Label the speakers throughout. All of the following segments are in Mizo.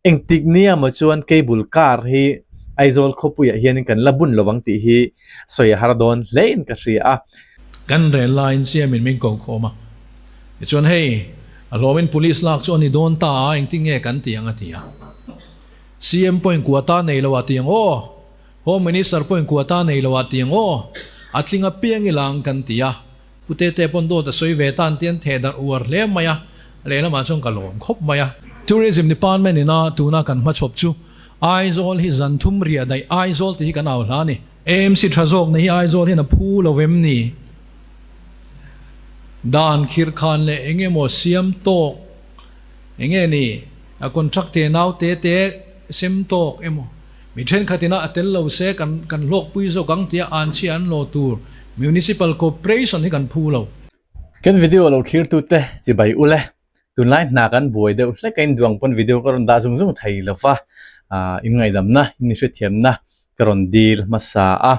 Speaker 1: Engtik nia maw chuan cable car hi Aizawl khawpuiah hianin kan la bun lo ang tih hi sawi a har dawn hlein ka hria a.
Speaker 2: Kan rel laiin siamin min ko khawm a, tichuan hei a hlawmin police lak chu a ni dawn ta a, engtin nge kan ti ang a ti a. CM pawhin quota nei lo ah ti ang aw, Home Minister pawhin quota nei lo ah ti ang aw, a tling apiang ila ang kan ti a. Pu Tete pawn dawt a sawi ve tan tian theh darh uar hle mai a, lehlamah chuan ka lawm khawp mai a. Tourism Department ina tuna kan hmachhawp chu Aizawl hi zan thum riah daih Aizawl tih hi kan au hla a ni. AMC tha zawkna hi Aizawl hian a phu lo em ni? Dan khirkhan leh eng emaw siam tawk eng nge ni? A contract te nau te te sem tawk emaw? Mi thenkhatin a a tel lo se kan kan hlawkpui zawk ang tia an chhia an law tur Municipal Corporation hi kan phu lo.
Speaker 1: Kan video lo thlir tu te chibai ule tunlai hna kan buai deuh hlek a induang pawn video ka rawn dah zung zung thei lo va ah in ngaihdamna in hrethiamna ka rawn dil hmasa a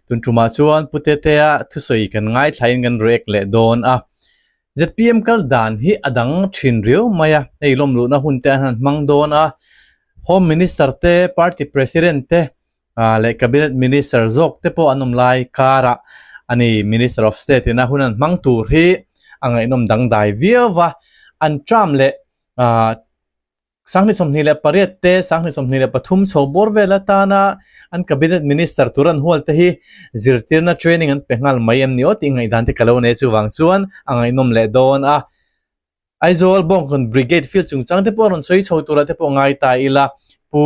Speaker 1: tun tumah chuan Pu Tetea thusawi kan ngaithlain kan react leh dawn a. ZPM kal dan hi a dang thin riau mai a, hei lawmluhna hun te an han hmang dawn a, Home Minister te, Party President te leh Cabinet Minister zawk te pawh an awm lai karah a ni Minister of State ina hun an hmang tur hi a ngaihnawm dangdai viau va, an term leh 2028 te, 2023 chho bawr vel atana an Cabinet Minister tur an hual te hi zirtirna training an pe nghal mai em ni aw tih ngaihdan te ka lo nei chuvang chuan a ngaihnawm leh dawn a. Aizawl Bawngkawn Brigade field chungchang te pawh a rawn sawi chho turah te pawh ngai ta ila, Pu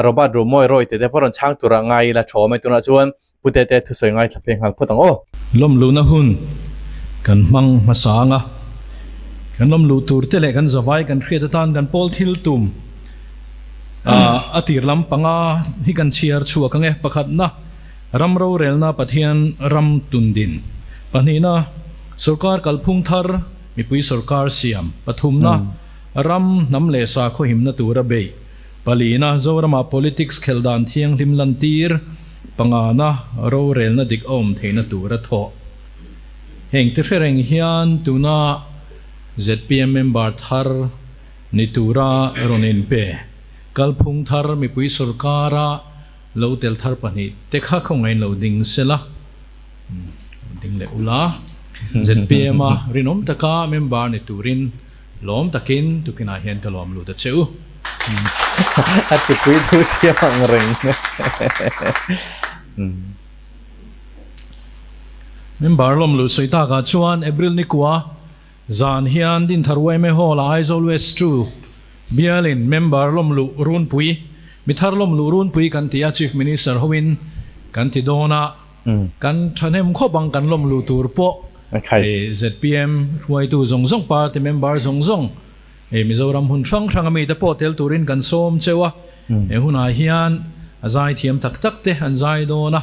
Speaker 1: Robert Romawi Roy te te pawh rawn chhang turah ngai ila thaw mai tunah chuan Pu Tete thusawi ngaithla phei nghal phawt ang aw.
Speaker 2: Lawmluhna hun kan hmang hmasa ang a, kan lawmluh tur te leh kan zavai kan hriat atan kan pawl thil tum a tir lam panga hi kan chhiar chhuak ang e. Pakhatna, ram rorelna Pathian ram tundin. Pahnihna, sorkar kalphung thar mipui sorkar siam. Pathumna, ram hnam leh sakhaw himna tura beih. Palina, Zoramah politics khelh dan thianghlim lantir. Pangana rorelna dik a awm theihna tur a thawh. Heng te hre reng hian tuna zpm member thar ni tura rawn inpe kalphung thar mipui sorkara lo tel thar pahnih te kha khawngain lo ding sela, lo ding leh ula. Zpm a rinawm taka member ni turin Lawm takin tukinah hian ka lawm lut a che u.
Speaker 1: A tipui thu thiam ang reng.
Speaker 2: Member lawm luh sawi takah chuan April ni kua zan hian Dinthar yma Hall ah Aizawl West 2 bialin member lawm luh runpui, mithar lawm luh runpui kan ti a, Chief Minister hoin kan ti dawn a. Kan thahnem khawp ang kan lawm luh tur pawh zpm hruaitu zawng zawng party member zawng zawng Mizoram hun hrang hrang ami te pawh tel turin kan sawm cheu a, he hunah hian a zai thiam tak tak te an zai dawn a,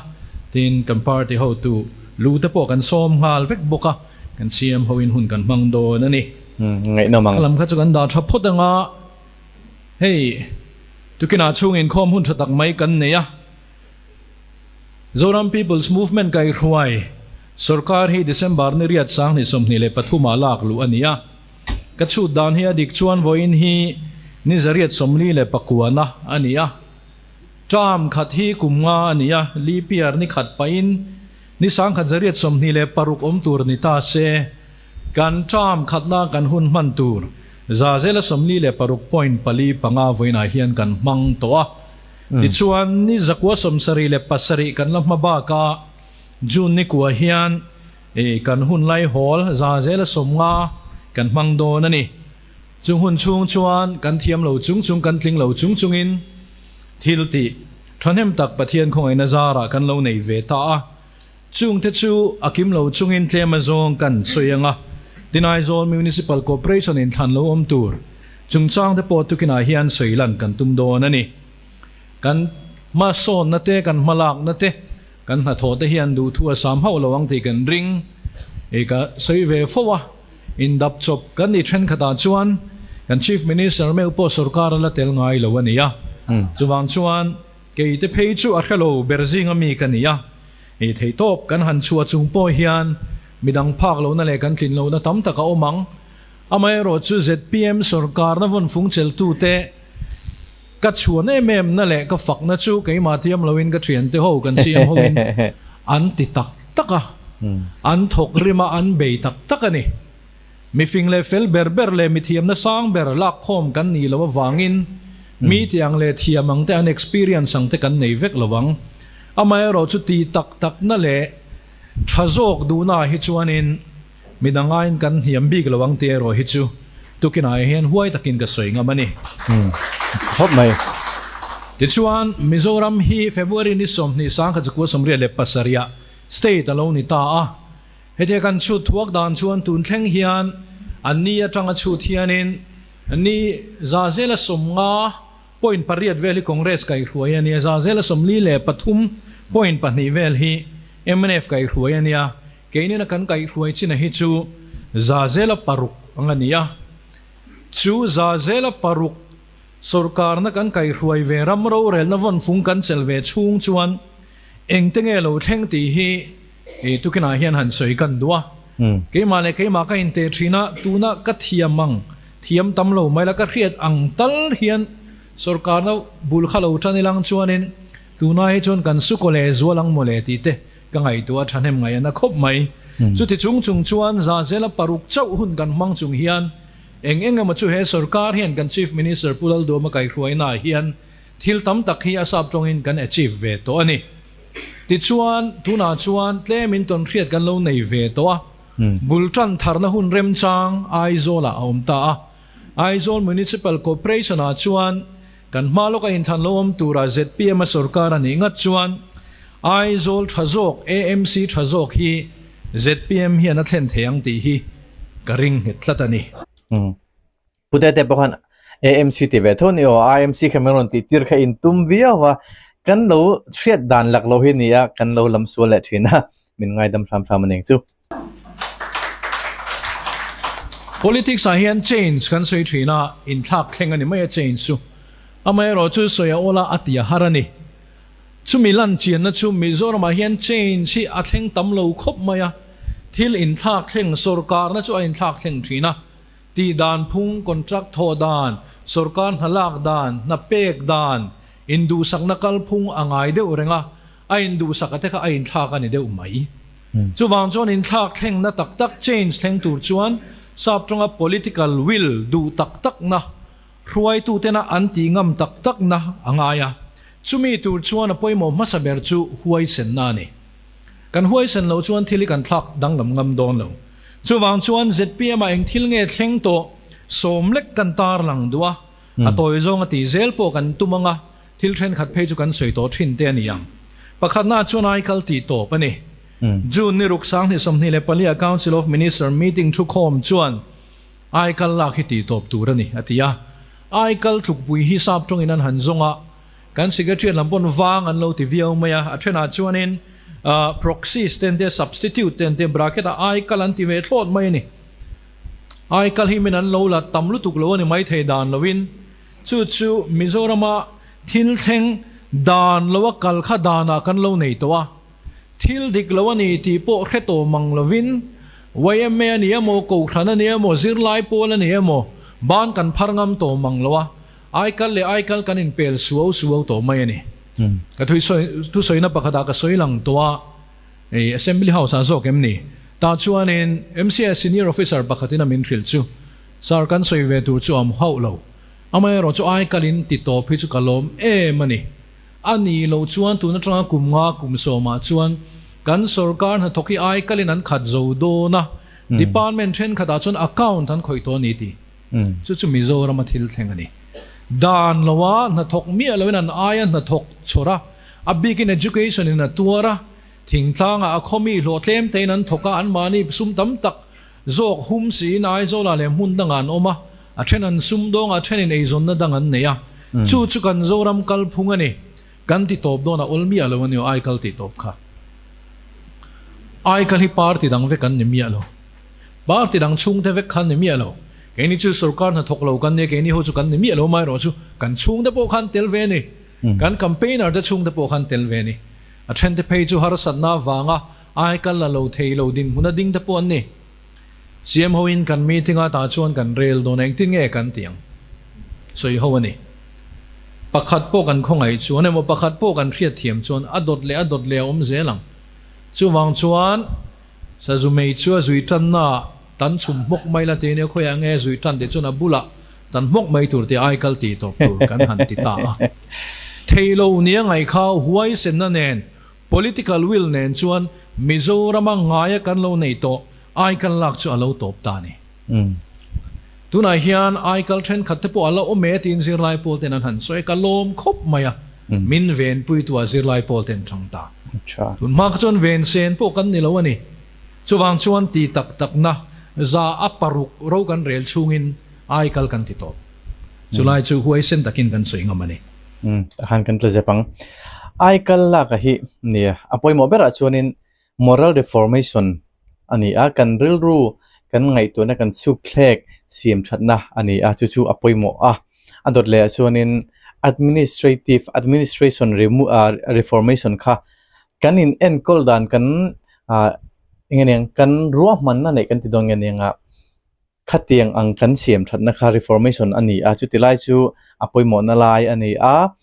Speaker 2: tin kan party hotu lu te pawh kan sawm nghal vek bawk a, kan CM hoin hun kan hmang dawn a ni.
Speaker 1: Ngaihnawm ang.
Speaker 2: Kha lam kha chu kan dah tha phawt ang a, hei tukinah chhung inkhawm hun tha tak mai kan nei a. Zoram People's Movement kaihruai sorkar hi December ni riat 2023 ah lak luh a ni a. Ka chhut dan hi a dik chuan vawiin hi ni 149 na a ni a. Term khat hi kum nga a ni a, leap year ni khat pahin ni 1126 awm tur ni ta se, kan term khatna kan hun hman tur 146 point pali panga vawiinah hian kan hmang tawh a. Tichuan, ni 177 kan la hma bakah June ni kua hian kan hun lai hawl 150 kan hmang dawn a ni. Chung hun chhung chuan kan thiam lo chung chung, kan tling lo chung chungin thil tih thahnem tak Pathian khawngaihna zarah kan lo nei ve ta a. Chungte chu a kim lo chungin tlem azawng kan sawi ang a, tin Aizawl Municipal Corporation in thlan lo awm tur chungchangte pawh tukinah hian sawi lan kan tum dawn a ni. Kan hmasawnna te, kan hmalakna te, kan hnathawh te hian duhthu a sam hauh lo ang tih kan ring. Hei ka sawi ve fo a, indap chawp kan ni thenkhatah chuan kan Chief Minister meuh pawh sorkar a la tel ngai lo a ni a, chuvang chuan Kei te phei chu a hrelo ber zinga mi ka ni a, ei thei tawp kan han chhuah chung pawh hian midang phak lohna leh kan tlin lohna tam tak a awm ang. Amaherawh chu zpm sorkarna vawn fung cheltute Ka chhuan em em na leh ka fakna chu keimah thiam loin ka thiante ho kan siam hoin an ti tak tak a, an thawk rim a, an bei tak tak a ni. Mifing leh fel ber ber leh mithiamna sang ber lakkhawm kan nih loh avangin mi tiang leh thiam ang te an experience ang te kan nei vek lo ang. Amaherawh chu ti tak takna leh tha zawk duhnaah hi chuanin Midang aiin kan hniam bik lo ang tih erawh hi chu tukinah hian huai takin ka sawi ngam a ni.
Speaker 1: Khawp mai.
Speaker 2: Tichuan, Mizoram hi February ni 20 1987 ah state a lo ni ta a. Hetia kan chhut thuak dan chuan tun thleng hian an ni atanga chhut hianin ni za zela 50 point pariat vel hi Congress kaihhruai a nia, za zela 43 point pahnih vel hi mnf kaihhruai a nia. Keinina kan kaihhruai china hi chu za zela paruk ang a ni a. Chu za zela paruk sawrkarna kan kaihhruai ve ram rorelna vawnfung kan chelh ve chhung chuan engte nge lo thleng tih hi tukinah hian han sawi kan duh a. Keimah leh keimah ka inteh thin a, tuna ka thiam ang, thiam tam lo mai la ka hriat ang tal hian sawrkarna bul kha lo tan ilang chuanin tunah hi chuan kan sukaw leh zual ang mawle tih te Ka ngaihtuah a thahnem ngaih a na khawp mai. Chuti chung chung chuan Zazela paruk chauh hun kan hmang chung hian eng eng emaw chu he sorkar hian kan Chief Minister Pu Lalduama kaihhruainaah hian thil tam tak hi a sap tawngin kan achieve ve tawh a ni. Tichuan, tunah chuan tlemin tawnhriat kan lo nei ve tawh a, bul tan tharna hun remchang Aizawlah a awm ta a. Aizawl Municipal Corporation-ah chuan Kan hma lawka inthan lo awm tura zpm a sorkar a nih ngat chuan Aizawl tha zawk, AMC tha zawk hi zpm hian a thlen thei ang tih hi ka ring nghet tlat a ni.
Speaker 1: Pu Tete pawh khan AMC ti ve tho a ni aw, IMC kha min rawn tih tir kha in tum viau a, kan lo hriat dan lak lo hi a ni a, kan lo lam sual leh thin a, min ngaidam hram hram a ning chu.
Speaker 2: Politics ah hian change kan sawi thin a, inthlak thleng a ni mai a change chu. Amaherawh chu sawi a awl a, a ti a har a ni. Chumi lan chianna chu Mizoram ah hian change hi a thleng tam lo khawp mai a, thil inthlak thleng sorkarna chu a inthlak thleng thin a, tih dan phung, contract thawh dan, sorkar hna lak dan, hna pek dan, induhsakna kalphung a ngai deuh reng a, A induhsak a te kha a inthlak a ni deuh mai. Chuvang chuan inthlak thlengna tak tak, change, thleng tur chuan sap tawnga political will duh tak takna, hruaitutena an tih ngam tak takna a ngai a. Chumi tur chuan a pawimawh hmasa ber chu huaisenna a ni. Kan huaisen loh chuan thil hi kan thlak danglam ngam dawn lo. Chuvang chuan zpm ah eng thil nge thleng tawh sawm lek kan tarlang duh a, a tawi zawng a tih zel pawh kan tum ang a, Thil thenkhat phei chu kan sawi tawh thin te a ni ang. Pakhatna chuan ai kal tih tawp a ni. June ni ruk 2024 ah Council of Minister meeting thukhawm chuan ai kal lak hi tih tawp tur a ni a ti a. Ai kal tlukpui hi sap tawngin an han zawng a, kan Secretariat lam pawn vang an lo ti viau mai a. A thenah chuanin proxies ten te substitute ten te bracket ah ai kal an ti ve thlawt mai a ni. Ai kal hi min an lo la tam lutuk lo a ni maithei dan loin. Chu chu Mizorama thil thleng dan lo a kal kha danah kan lo nei tawh a, thil dik lo a ni tih pawh hre tawh mang lovin yma a ni emaw, Kohhran a ni emaw, zirlai pawl a ni emaw ban kan phar ngam tawh mang lo a, aikal leh aikal kan inpel suau suau tawh mai a ni. Ka thusawina pakhatah ka sawi lang tawh a, Assembly House ah zawk em ni? Tah chuanin MCA Senior Officer pakhatin a min hrilh chu Sir kan sawi ve tur chu a awm hauh lo. Amaherawh chu ai kalin ti tawp hi chu ka lawm em a ni. A nih loh chuan tun atanga kum nga kum sawmah chuan kan sorkar hnathawk hi ai kalin an khat zo dawn a, department thenkhatah chuan account an khawih tawh a ni tih chu chu Mizoram a thil thleng a ni. Dan loa hnathawk miah loin an aia hnathawk chhawr a, a bikin education in a tuar a, thingtlangah a khawmi hlawh tlem tein an thawk a, anmahni sum tam tak Zawk hum siin Aizawlah leh hmun dangah an awm a, a then an sumdawng a, a thenin eizawnna dang an nei a. Chu chu kan Zoram kalphung a ni. Kan ti tawp dawn a awl miah lo a ni aw, Aikal tih tawp kha. Aikal hi party dang vek an ni miah lo. Party dang chhungte vek kha an ni miah lo. Keini chu sorkar hnathawk lo kan nia, keini ho chu kan ni miah lo mai erawh chu kan chhungte pawh khan tel ve a ni. Kan campaigner te chhungte pawh khan tel ve a ni. A thente phei chu harsatna avanga Aikal la lo thei lo dinhmun a ding te pawh an ni. CM hoin kan meeting a tah chuan kan rel dawn a, engtin nge kan ti ang? Sawi ho a ni. Pakhat pawh kan khawngaih chuan emaw pakhat pawh kan hriatthiam chuan a dawt leh a dawt leh a awm zel ang. Chuvang chuan sazu mei chu a zui tannaah tan chhum hmawk mai la tih nia khawiah nge zui tan tih chuan a bulah tan hmawk mai tur tih ai kal tih tawp tur kan han ti ta a. Theih lo nia ngaih kha huaisenna nen political will nen chuan Mizorama ngaia kan lo nei tawh ai kal lak chu a lo tawp ta a ni. Tunah hian aikal thenkhat te pawh a la awm e tiin zirlai pawl ten an han sawi a, ka lawm khawp mai a, min venpuitu ah zirlai pawl ten chang ta. Tun hma kha chuan ven sen pawh kan ni lo a ni. Chuvang chuan ti tak takna za a paruk ro kan rel chhungin aikal kan ti tawp. Chulai chu huaisen takin kan sawi ngam a ni.
Speaker 1: Tahan kan tla zep ang. Aikal lak a hi nia, a pawimawh berah chuanin Moral Reformation a ni a, kan rilru kan ngaihtuahna kan chhukthlek siam thatna a ni a, chu chu a pawimawh a. A dawt leh ah chuanin Administrative Administration Reformation kha kan in enkawl dan kan ah eng nge niang kan ruahmanna neih kan ti dawn nge niang a, khatiang ang kan siam thatna kha Reformation a ni a, chuti lai chu a pawimawhna lai a ni a.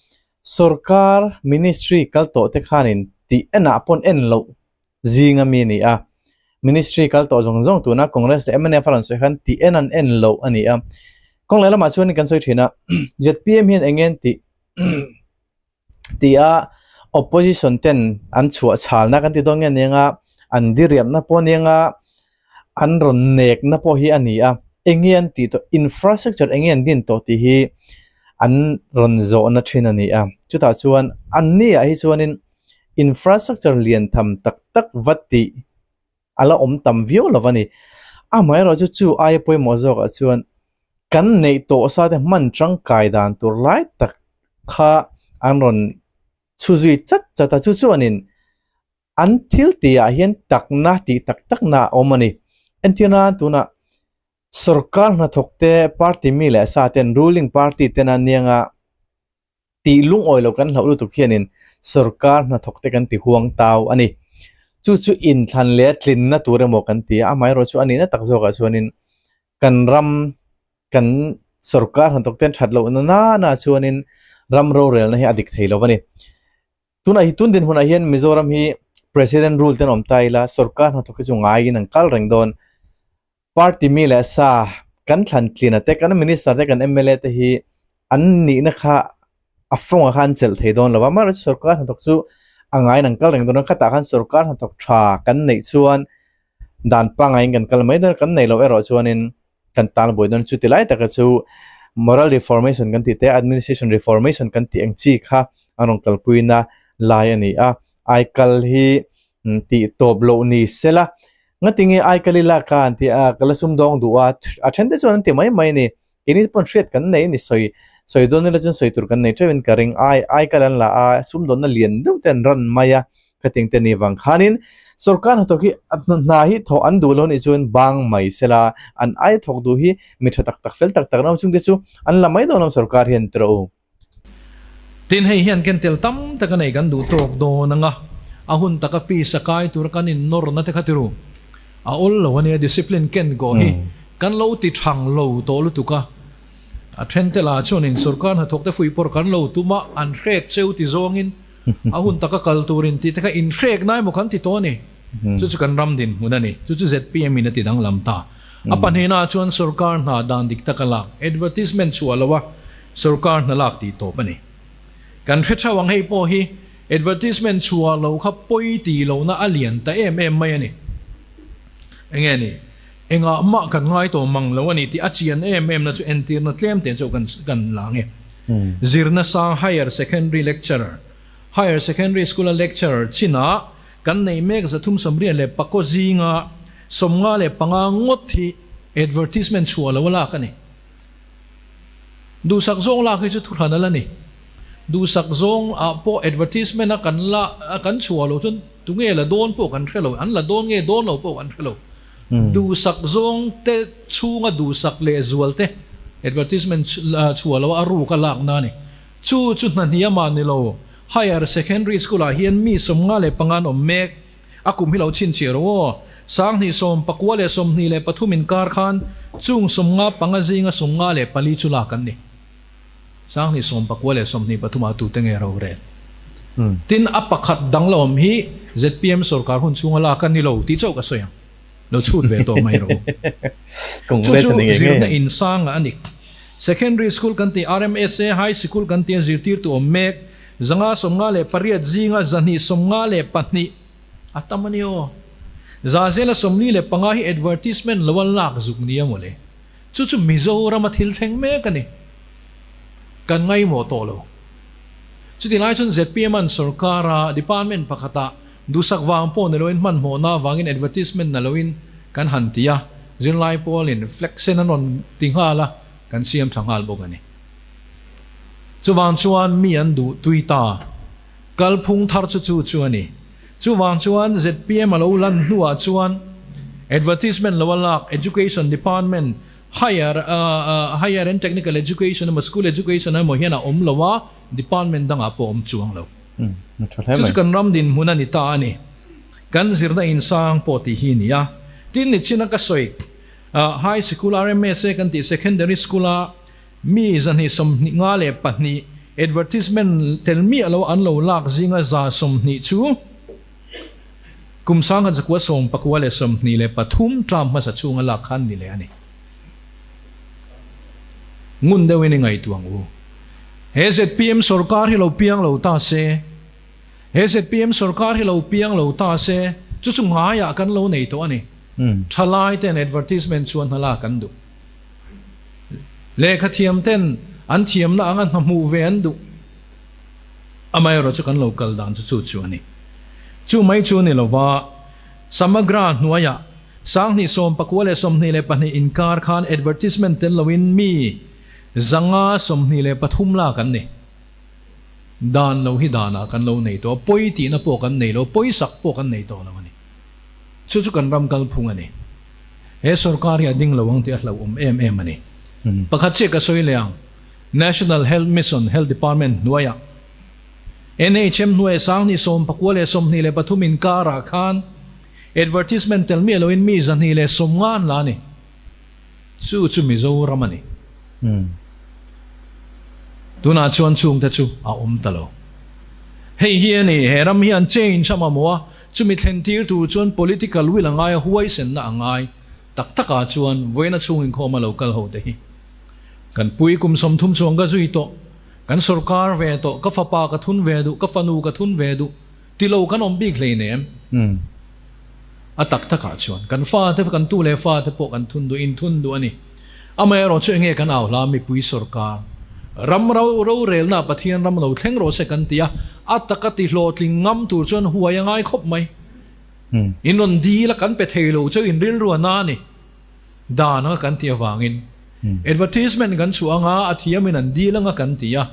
Speaker 1: Sorkar ministry kal tawh te khanin tih enah pawn en loh zing a mi a ni a. Ministry kal tawh zawng zawng tuna Congress leh mnf a rawn sawi khan tih en an en loh a ni a. Kawng leh lamah chuanin kan sawi thin a, zpm hian eng nge an tih tih a opposition ten an chhuah chhalna kan ti dawn nge nia nga an diriamna pawh nia nga an rawn nekna pawh hi a ni a, eng nge an tih tawh infrastructure eng nge an din tawh tih hi an rawn zawhna thin a ni a, chutah chuan an ni ah hi chuanin infrastructure lian tham tak tak va tih a la awm tam viau lo a ni. Amaherawhchu chu aia pawimawh zawkah chuan kan neih tawh sa te hman tangkai dan tur lai tak kha an rawn chhu zui chat chat a, chu chuanin An thil tihah hian takna tih tak takna a awm a ni. Entirna tunah sorkar hnathawk te party mi leh sa ten ruling party tena nianga tih lungawi lo kan hlauh lutuk hianin sorkar hnathawk te kan ti huang tau a ni. Chu chu inthlan leh a tlinna tur emaw kan ti a, amaherawhchu chu a nihna tak zawkah chuanin kan ram kan sorkar hnathawk ten that lohna nana chuanin ram rorelna hi a dik thei lo a ni. Tunah hi tun dinhmunah hian Mizoram hi President rule ten awm ta ila sorkar hnathawk hi chu ngaiin an kal reng dawn. Party mi leh sa kan thlan tlin a te kan Minister te kan mla te hi an nihna kha a fawngah khan an chelh thei dawn lo va, amaherawhchu sorkar hnathawk chu a ngaiin an kal reng dawn a, khatah khan sorkar hnathawk tha kan neih chuan dan pangaiin kan kal mai dawn a, kan neih loh erawh chuanin kan tan buai dawn chuti lai taka chu moral reformation kan tih te administration reformation kan tih ang chi kha an rawn kalpui na lai a ni a aikal hi tih tawp loh ni sela ngatinge aikal i lak a an ti a ka la sumdawng duh a a then te chuan an ti mai mai a ni keini te pawn hriat kan nei a ni sawi sawi dawn ila chuan sawi tur kan nei theuhin ka ring ai aikal an la a sumdawnna lian deuh te an run mai a. Khating te ni vang khanin sorkar hnathawk hi hna hi thawh an duh lo nih chuan bang mai sela an ai thawk duh hi mi tha tak tak fel tak tak ram chungte chu an la mai dawn lo sorkar hian ti rawh u.
Speaker 2: Tin hei hian ken tel tam tak a nei kan duh tawk dawn anga a hun taka peace a kai tura kan in nawrna te kha ti ru a awl lo ania discipline ken kawh hi kan lo ti thang lo tawh lutuk a a then te lah chuanin sorkar hnathawk te fuihpawrh kan lo tum a an hrek cheu ti zawngin A hun taka kal turin tih te kha inhrek na emaw kan ti tawh a ni. Chu chu kan ram dinhmun a ni. Chu chu zpm in a ti danglam ta. A pahnihna ah chuan sorkar hna dan dik taka lak, advertisement chhuah lo a sorkar hna lak tih tawp a ni. Kan hre theuh ang hei pawh hi advertisement chhuah lo kha pawi tih lohna a lian ta em em mai a ni. Enge ni? Engah mah kan ngai tawh mang lo a ni tih a chian em em na chu entirna tlem te chu kan kan la ang e. Zirna sang Higher Secondary Lecturer, Higher Secondary School a lecturer chinah kan neih mek 380 leh pakaw zinga 55 ngawt hi advertisement chhuah lo a lak a ni. Duhsak zawng lak hi chu thuhran a la ni. Duhsak zawng ah pawh advertisement a kan la a kan chhuah lo chuan tunge la dawn pawh kan hre lo, an la dawn nge dawn lo pawh kan hre lo. Duhsak zawng te chhunga duhsak leh zual te advertisement chhuah lo a ruk a lak na a ni. Chu chu hna hniam ah ni lo, Higher Secondary School ah hian mi 55 an awm mek. A kum hi lo chhinchhiah rawh aw. 2019 le 23 inkar khan chung 55 zinga 54 chu lak an ni. Sanghnih 14 leh 23 ah tute nge rorel? Tin, a pakhat dang la awm hi zpm sorkar hun chhunga lak a ni lo tih chauh ka sawi ang. Lo chhut ve tawh mai rawh u. Chu chu zirna insanga a ni. Secondary School kan tih, RMSA High Sikul kan tih a zirtirtu awm mek, 558 zinga 292 a tam a ni aw. Zazela 45 hi advertisement lo a lak zuk nia mawle. Chu chu Mizorama thil thleng mek a ni. Kan ngaimawh tawh lo. Chuti lai chuan zpm an sorkara department pakhatah duhsak vang pawh ni loin hmanhmawhna avangin advertisement na loin kan han ti a, zirlai pawlin flag sen an rawn ti nghal a, kan siam tha nghal bawk a ni. Chuvang chuan mi an duh tui ta. Kalphung thar chu chu chu a ni. Chuvang chuan zpm a lo lan hnuah chuan advertisement lo a lak Education Department Higher Higher and Technical Education emaw School Education emaw hian a awm lo a, Department dangah pawh a awm chuang lo. Chu chu kan ram dinhmun a ni ta a ni. Kan zirna insang pawh tih hi a ni a. Tin, nichina ka sawi High Sikul RMSA kan tih Secondary School-a Mi 222 advertisement tel miah lo an lo lak zinga 120 chu kum 1993 term hmasa chhunga lak khan ni leh a ni. Ngun deuhin i ngaihtuah ang u. He zpm sorkar hi lo piang lo ta se, he zpm sorkar hi lo piang lo ta se, chu chu ngaiah kan lo nei tawh a ni. Thalai ten advertisement chuan hna lak an duh. Lehkha thiam ten an thiamna anga hna hmuh ve an duh. Amaherawh chu kan lo kal dan chu chu chu a ni. Chu mai chu ni lova, Samagra hnuaiah 2014 leh 22 inkar khan advertisement tel loin mi 523 lak an ni. Dan lo hi danah kan lo nei tawh a, pawi tihna pawh kan nei lo, pawisak pawh kan nei tawh lo a ni. Chu chu kan ram kalphung a ni. He sorkar hi a ding lo ang tih a hlauhawm em em a ni. Pakhat chiah ka sawi leh ang, National Health Mission, Health Department hnuaiah NHM hnuaia 2019 leh 23 inkarah khan advertisement tel miah loin mi 250 an la a ni. Chu chu Mizoram a ni. Tunah chuan chungte chu a awm ta lo. Hei hi a ni, he ram hi an change a mamawh a, Chumi thlen tir tur chuan political will a ngai a, huaisenna a ngai. Tak takah chuan vawiina chhung inkhawm a lo kal ho te hi kan pui kum 30 chuang ka zui tawh, kan sorkar ve tawh, ka fapa ka thun ve duh, ka fanu ka thun ve duh ti lo kan awm bik hleinem. A tak takah chuan kan fate, kan tu leh fate pawh kan thun duh, inthun duh a ni. Amaherawh chu enge kan au hla mipui sorkar ram ro rorelna Pathian ram lo thleng rawh se kan ti a, a taka ti hlawhtling ngam tur chuan huai a ngai khawp mai. In rawn dil a kan pe thei lo chu in rilru a na a ni. Dan anga kan tih avangin advertisement kan chhuah anga a thiamin an dil anga kan ti a,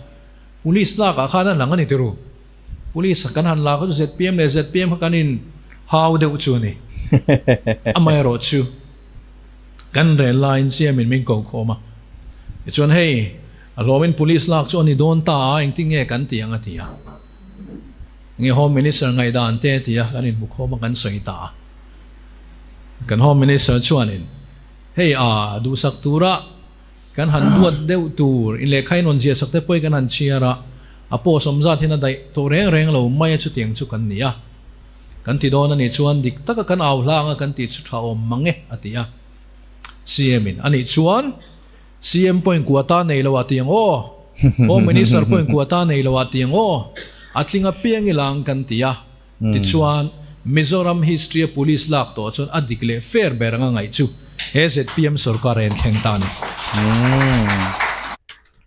Speaker 2: police lakah khan a lang a ni tiru. Police kan han lak chu zpm leh zpm kha kan in hau deuh chu a ni. Amaherawh chu kan rel laiin chiamin min ko khawm a, tichuan hei a hlawmin police lak chu a ni dawn ta a, engtin nge kan ti ang a ti a. Nge Home Minister ngaihdan te a ti a, kan inhmu khawm a kan sawi ta a. Kan Home Minister chuanin hei a duhsak tura Kan han duat deuh tur in lehkha in rawn ziah sak te pawhin kan han chhiar a, a post awm zat hian a daih tawh reng reng lo mai a chutiang chu kan ni a. Kan ti dawn a nih chuan dik taka kan au hla anga kan tih chu tha awm mang e a ti a. CM in a nih chuan CM pawhin quota nei lo ah ti ang aw, Home Minister pawhin quota nei lo ah ti ang aw, a tling apiang ila ang kan ti a. Tichuan, Mizoram history a police lak tawh chuan a dik leh fair ber anga ngaih chu he zpm sorkar a inthleng ta a ni.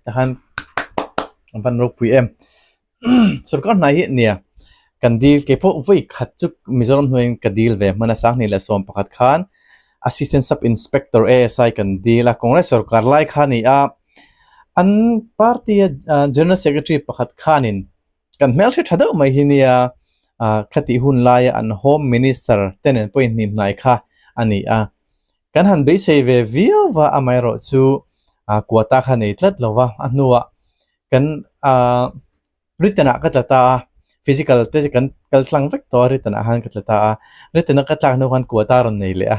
Speaker 1: Tahan an van ropui em. Sorkar hnai hi nia kan dil kei pawh vawi khat chu Mizoram hnuaiin ka dil ve hman a 2011 khan Assistant Sub Inspector ASI kan dil a Congress sorkar lai kha a ni a an party a General Secretary pakhat khanin Kan hmelhre tha deuh mai hi nia, khatih hun laia an Home Minister te nen pawhin hnimhnai kha a ni a. Kan han beisei ve viau va, amaherawh chu quota kha nei tlat lo va, a hnuah kan written ah ka tla ta a, physical te kan kal tlang vek tawh a, written ah khan ka tla ta a, written a ka tlak hnu khan quota a rawn nei leh a,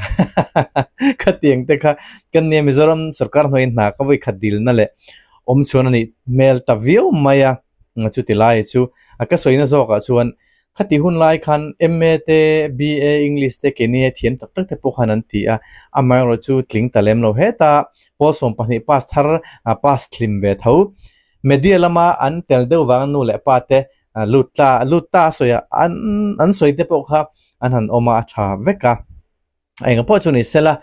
Speaker 1: khatiang te kha kan nia Mizoram sorkar hnuaiin hna ka vawikhat dilna leh. awm chhuan a nih hmel ta viau mai a, chuti lai chu a ka sawina zawkah chuan khati hun lai khan MA te BA English te keini a thiam tak tak te pawh khan an ti a, amaherawhchu tling ta lem lo heta pawl 12 pass thar pass hlim ve tho media lama an tel deuh vang nu leh pa te lut tla lut ta a sawi a an an sawi te pawh kha an han awm a a tha vek a. Eng pawh chu ni sela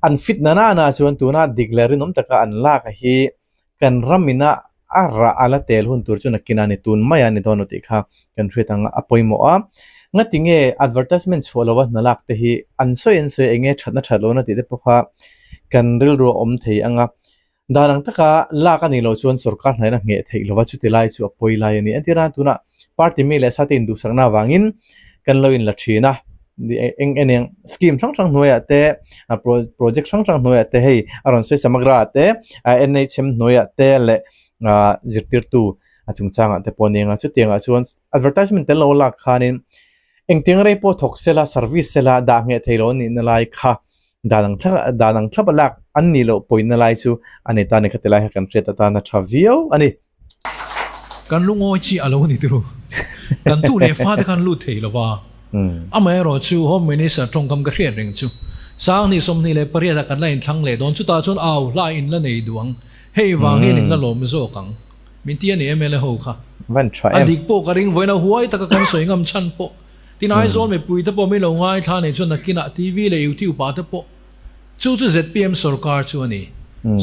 Speaker 1: an fit na nana chuan tuna dik leh rinawm taka an lak a hi kan ram ina a rah a la tel hun tur chu nakin a ni tun mai a ni dawn lo tih kha kan hriat ang a pawimawh a. Ngati nge advertisement chhuah lova hna lak te hi an sawi an sawi eng nge thatna that lohna tih te pawh kha kan rilru a awm thei ang a. Dan ang taka lak a nih loh chuan sorkar hnaihna ngheh theih lova chuti lai chu a pawi lai a ni. Entir a tunah party mi leh sate induhsakna avangin kan lo inla thin a, eng eng eng scheme hrang hrang hnuaiah te project hrang hrang hnuaiah te hei a rawn sawi samagra ah te NHM hnuaiah te leh zirtirtu a chungchangah te pawh a ni ang a, chutiangah chuan advertisement tel lo lak khanin Engtiang rei pawh thawk sela, service sela, dah ngheh thei lo an nihna lai kha dan ang thlap dan ang thlap a lak an nih loh pawina lai chu a nei ta a ni kha ti lai kha kan hriat atana tha viau a ni.
Speaker 2: Kan lungawi chi a lo ni turu. Kan tu leh fate khan lut thei lo va. Amaherawh chu Home Minister tawngkam ka hriat reng chu Sanghnih 28 ah kan la inthlang leh dawn. Chutah chuan au hla in la nei duh ang. Hei vangin in la lawm zawk ang. Min ti a ni mla ho kha.
Speaker 1: Van tha
Speaker 2: em. A dik pawh ka ring vawiin a huai taka kan sawi ngam chhan pawh. Tin Aizawl mipui te pawh min lo ngaithla nei chuan nakinah TV leh YouTube ah te pawh chu chu zpm sorkar chu a ni.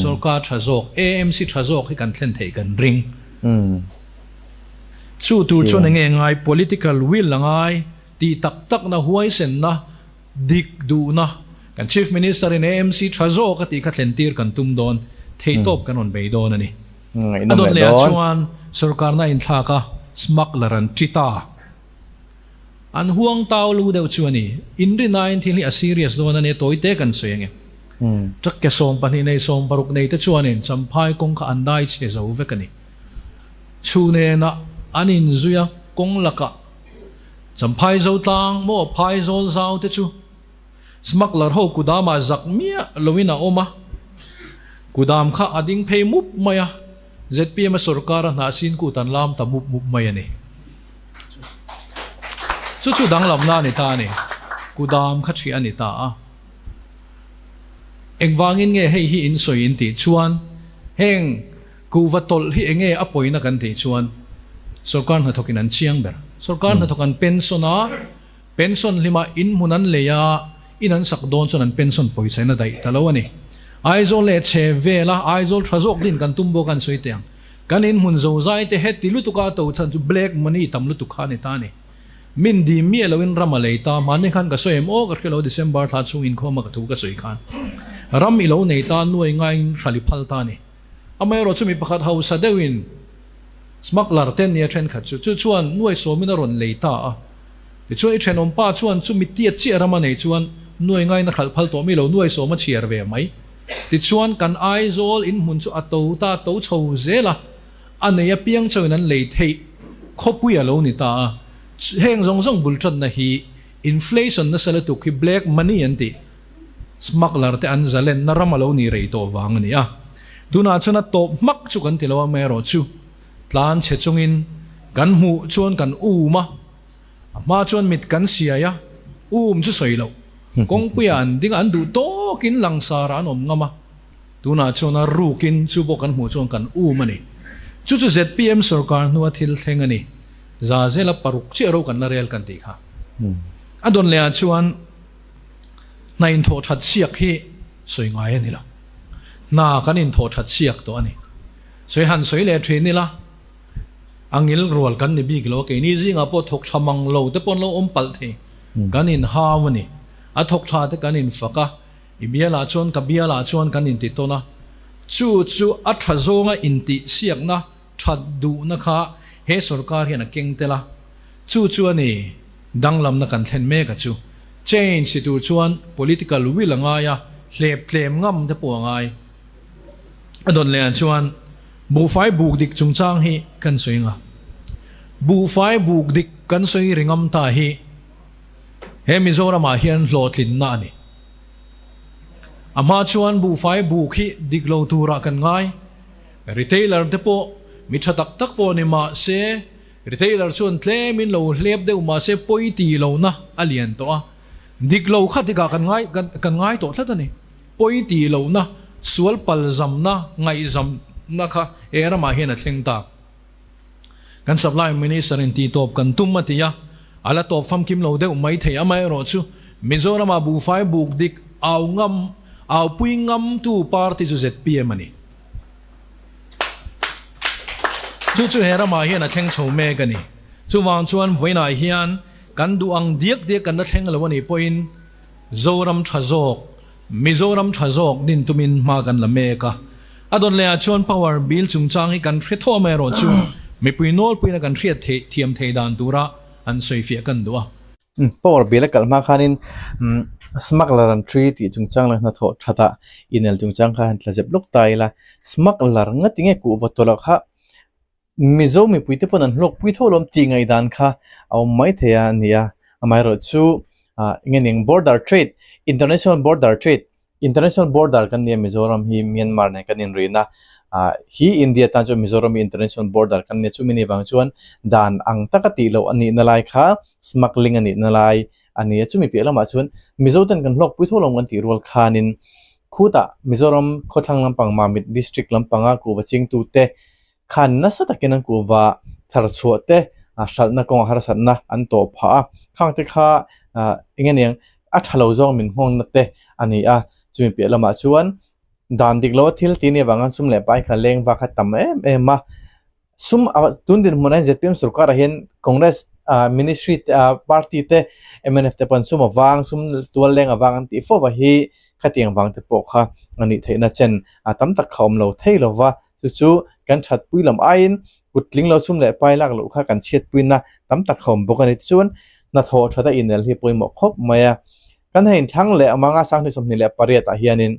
Speaker 2: Sorkar tha zawk, AMC tha zawk hi kan thlen theih kan ring. Chu tur chuan enge ngai political will a ngai tih tak takna huaisenna dik duhna kan Chief Minister in AMC tha zawk a tih kha thlen tir kan tum dawn, theihtawp kan rawn bei dawn a ni. A dawn leh ah chuan sorkarna inthlak a smuggler an ṭi ta. An huang tau lu deuh chu a ni. Inrinain thil hi a serious dawn a nia tawi te kan sawi ange. Truck ke 12 nei 60 nei te chuanin Champhai kawng kha an dai chhe zo vek a ni. Chhu nena an inzui a kawng lakah Champhai Zotlang maw Phaizawl zau te chu Smuggler ho kudamah zak miah loin a awm a, kudam kha a ding phei mup mai a, zpm a sorkar a hnah sin kut an lam ta mup mup mai a ni. Chu chu danglamna a ni ta a ni. Kudam kha ṭhiah a ni ta a. Engvangin nge hei hi in sawi in tih chuan heng kuhva tawlh hi enge a pawina kan tih chuan sorkar hnathawkin an chiang ber. Sorkar hnathawk an pension a. Pension hlima in hmun an lei a, in an sak dawn chuan an pension pawisa in a daih ta lo a ni. Aizawl leh chhe vela Aizawl tha zawk din kan tum bawk a an sawi teh ang. Kan in hmun zozai te heti lutuk a to chhan chu black money tam lutuk kha a ni ta a ni. Min dim miah loin ram a lei ta, hmanni khan ka sawi em aw ka hria lo December thla chhung inkhawm a ka thu ka sawi khan ram i lo nei ta nuai ngaiin hrali phal ta a ni. Amaherawh chu mi pakhat hausa deuhin smuggler te nia thenkhat chu chu chuan nuai sawmin a rawn lei ta a. Tichuan i thenawm pa chuan chu mi tiat chiah ram a nei chuan nuai ngaina hralh phal tawh mi lo nuai sawm a chhiar ve mai. Tichuan kan Aizawl in hmun chu a to ta to chho zel a, a nei apiang chauhin an lei theih khawpui a lo ni ta a. Heng zawng zawng bul tanna hi inflation nasa lutuk hi black money an tih smuggler te an zalenna ram a lo ni rei tawh vang a ni a. Tunah chuan a tawp hmak chu kan ti lo a, amaherawhchu tlan chhe chungin kan hmuh chuan kan um a. A hma chuan mit kan siai a, um chu sawi loh. Kawngpuiah an ding a, an duh tawkin langsarah an awm ngam a. Tunah chuan a rukin chu pawh kan hmuh chuan kan um a ni. Chu chu zpm sorkar hnua thil thleng a ni. Za zela paruk chiah ro kan la rel kan tih kha. A dawn lehah chuan hna inthawh that siak hi sawi ngai a ni lo. Hna kan inthawh that siak tawh a ni. Sawi han sawi leh thin ila. A ngil rual kan ni bik lo a, keini zingah pawh thawk tha mang lo te pawh an lo awm palh thei. Kan inhau a ni. A thawk tha te kan infak a, i bialah chuan ka bialah chuan kan inti tawn a. Chu chu a tha zawnga intih siakna that duhna kha he sorkar hian a keng tel a. Chu chu a ni danglamna kan thlen mek a chu. Change ti tur chuan political will a ngai a, hlep tlem ngam te pawh a ngai. A dawn leh ah chuan Buhfai buk dik chungchang hi kan sawi nga. Buhfai buk dik kan sawi ringam ta hi he Mizoram ah hian hlawhtlinna a ni. A hma chuan buhfai buk hi dik lo turah kan ngai. Retailer te pawh mi tha tak tak pawh ni mah se, retailer chuan tlemin lo hlep deuh mah se pawi ti lohna a lian tawh a, dik lo kha tikah kan ngai kan ngai tawh tlat a ni. Pawi ti lohna, sual palzamna, ngaihzamna kha he ramah hian a thleng ta. Kan Supply Minister in tihtawp kan tum a ti a, a la tawp famkim lo deuh mai thei. Amaherawh chu Mizoramah buhfai buk dik au ngam, au pui ngamtu party chu zpm a ni. Chu chu he ramah hian a thleng chho mek a ni. Chuvang chuan vawiinah hian kan duh ang diak diak kan la thleng lo a nih pawhin Zoram tha zawk, Mizoram tha zawk din tumin hma kan la mek a. A dawn lehah chuan power bill chungchang hi kan hre thaw mai erawh chu mipui nawlpuina kan hriat theih thiam theih dan tura an sawifiah kan duh a.
Speaker 1: Power bill a kalh hma khanin smuggler an ṭhi tih chungchang leh hnathawh thatah inel chungchang kha han tla zep lawk ta ila. Smuggler ngati nge kuhva tawlh kha Mizo mipuite pawn an hlawkpui tho lawm tih ngaihdan kha a awm mai thei a ni a. Amaherawhchu eng nge ning border trade, international border trade, international border kan nia Mizoram hi Myanmar nen kan inrin a, hi India tan chuan Mizoram hi international border kan nia chumi ni vang chuan dan ang taka tih loh a nihna lai kha smuggling a nihna lai a ni a. Chumi piah lamah chuan Mizo ten kan hlawkpui tho lawm kan tih rual khanin khutah Mizoram khawthlang lampang Mamit district lampanga kuhva chingtute khan nasa takin an kuhva thar chhuah te hralhna kawngah harsatna an tawh phah a, khang te kha eng nge niang a tha lo zawng min nghawngna te a ni a, chumi piah lamah chuan dan dik loa thil tih nih avangin sum leh pai kha leng vak a tam em em a, sum tun dinhmunah hian zpm sorkarah hian Congress ministry te party te mnf te pawn sum avang sum tual leng avang an tih fo va hi khatiang vang te pawh kha a nih theihna chen a tam tak kha awm lo thei lo va. Chu chu kan thatpui lam aiin kut tling lo sum leh pai lak loh kha kan chhiatpuina tam tak a awm bawk a ni. Tichuan, hnathawh that a inel hi pawimawh khawp mai a. Kan hei inthlang leh amanga sanghnih 28 ah hianin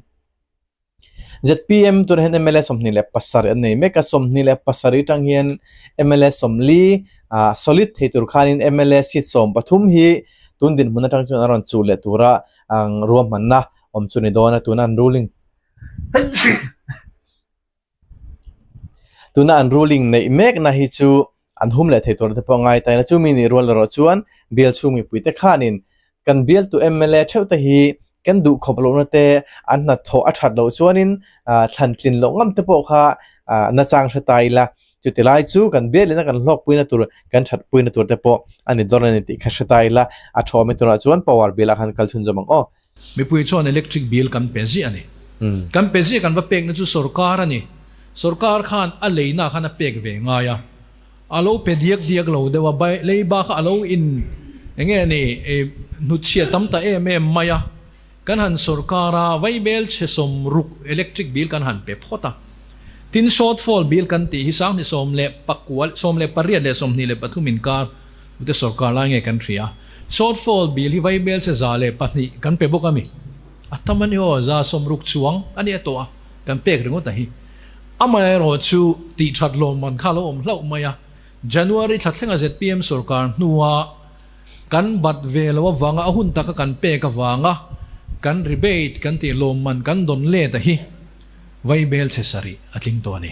Speaker 1: zpm tunah hian mla 27 an nei mek a, 27 atang hian mla 40 ah solid thei tur khanin mla seat 13 hi tun dinhmun atang chuan a rawn chuh leh tura ruahmanna awm chu ni dawn a, tuna an ruling Tuna an ruling neih mekna hi chu an hum leh thei tur te pawh a ngai ta ila chumi nih rual erawh chuan bial chhung mipui te khanin kan bialtu mla theuh te hi kan duh khawp lohna te an hnathawh a that loh chuanin ah thlan tlin loh ngam te pawh kha ah nachang hre ta ila chuti lai chu kan bial ina kan hlawkpuina tur kan thatpuina tur te pawh a ni dawn a ni tih kha hre ta ila a thawm turah chuan power bill ah khan kal chhunzawm ang aw.
Speaker 2: Mipui chuan electric bill kan pe ziah a ni. Kan pe ziah kan va pekna chu sorkar a ni. Sorkar khan a leina khan a pek ve ngai a. A lo pe diak diak lo deuh a, leiba kha a lo in eng nge ni hnutchhiah tam ta em em mai a. Kan han sorkar a, vaibel chhe 60 electric bill kan han pe phawt a. Tin shortfall bill kan tih hi sanghnih 18 18 leh 23 inkar Tute sorkar lai nge kan hria? Shortfall bill hi vaibel che 102 kan pe bawk a mi? A tam a ni aw, 60 chuang a nia tawh a, kan pek ringawt a hi. Amaherawhchu tih that lawmman kha a lo awm hlauh mai a, January thla thlenga zpm sorkar hnua kan bat ve lo avanga a hun taka kan pek avanga kan rebate kan tih lawmman kan dawn let a hi. Vaibel chhe sarih a tling tawh a ni.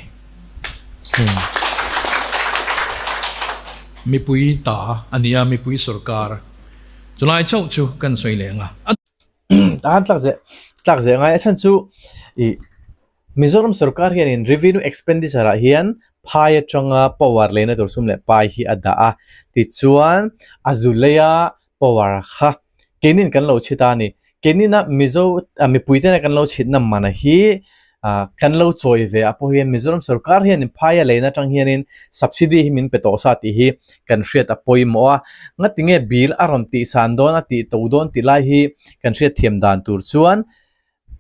Speaker 2: Mipui ta a nia, mipui sorkar. Chulai chauh chu kan sawi leh ang a.
Speaker 1: Tahan tlak zeh tlak zeh ngai a chhan chu ih Mizoram sorkar hianin revenue expenditure ah hian phai atanga power leina tur sum leh pai hi a dah a, tichuan a zu leia power kha keinin kan lo chhit a ni. Keinin a Mizo mipui tena kan lo chhitna mana hi kan lo chawi ve a pawh hian Mizoram sorkar hianin phaia leina atang hianin subsidy hi min pe tawh sa tih hi kan hriat a pawimawh a. Ngatinge bill a rawn tih san dawn a tih to dawn tih lai hi kan hriat thiam dan tur chuan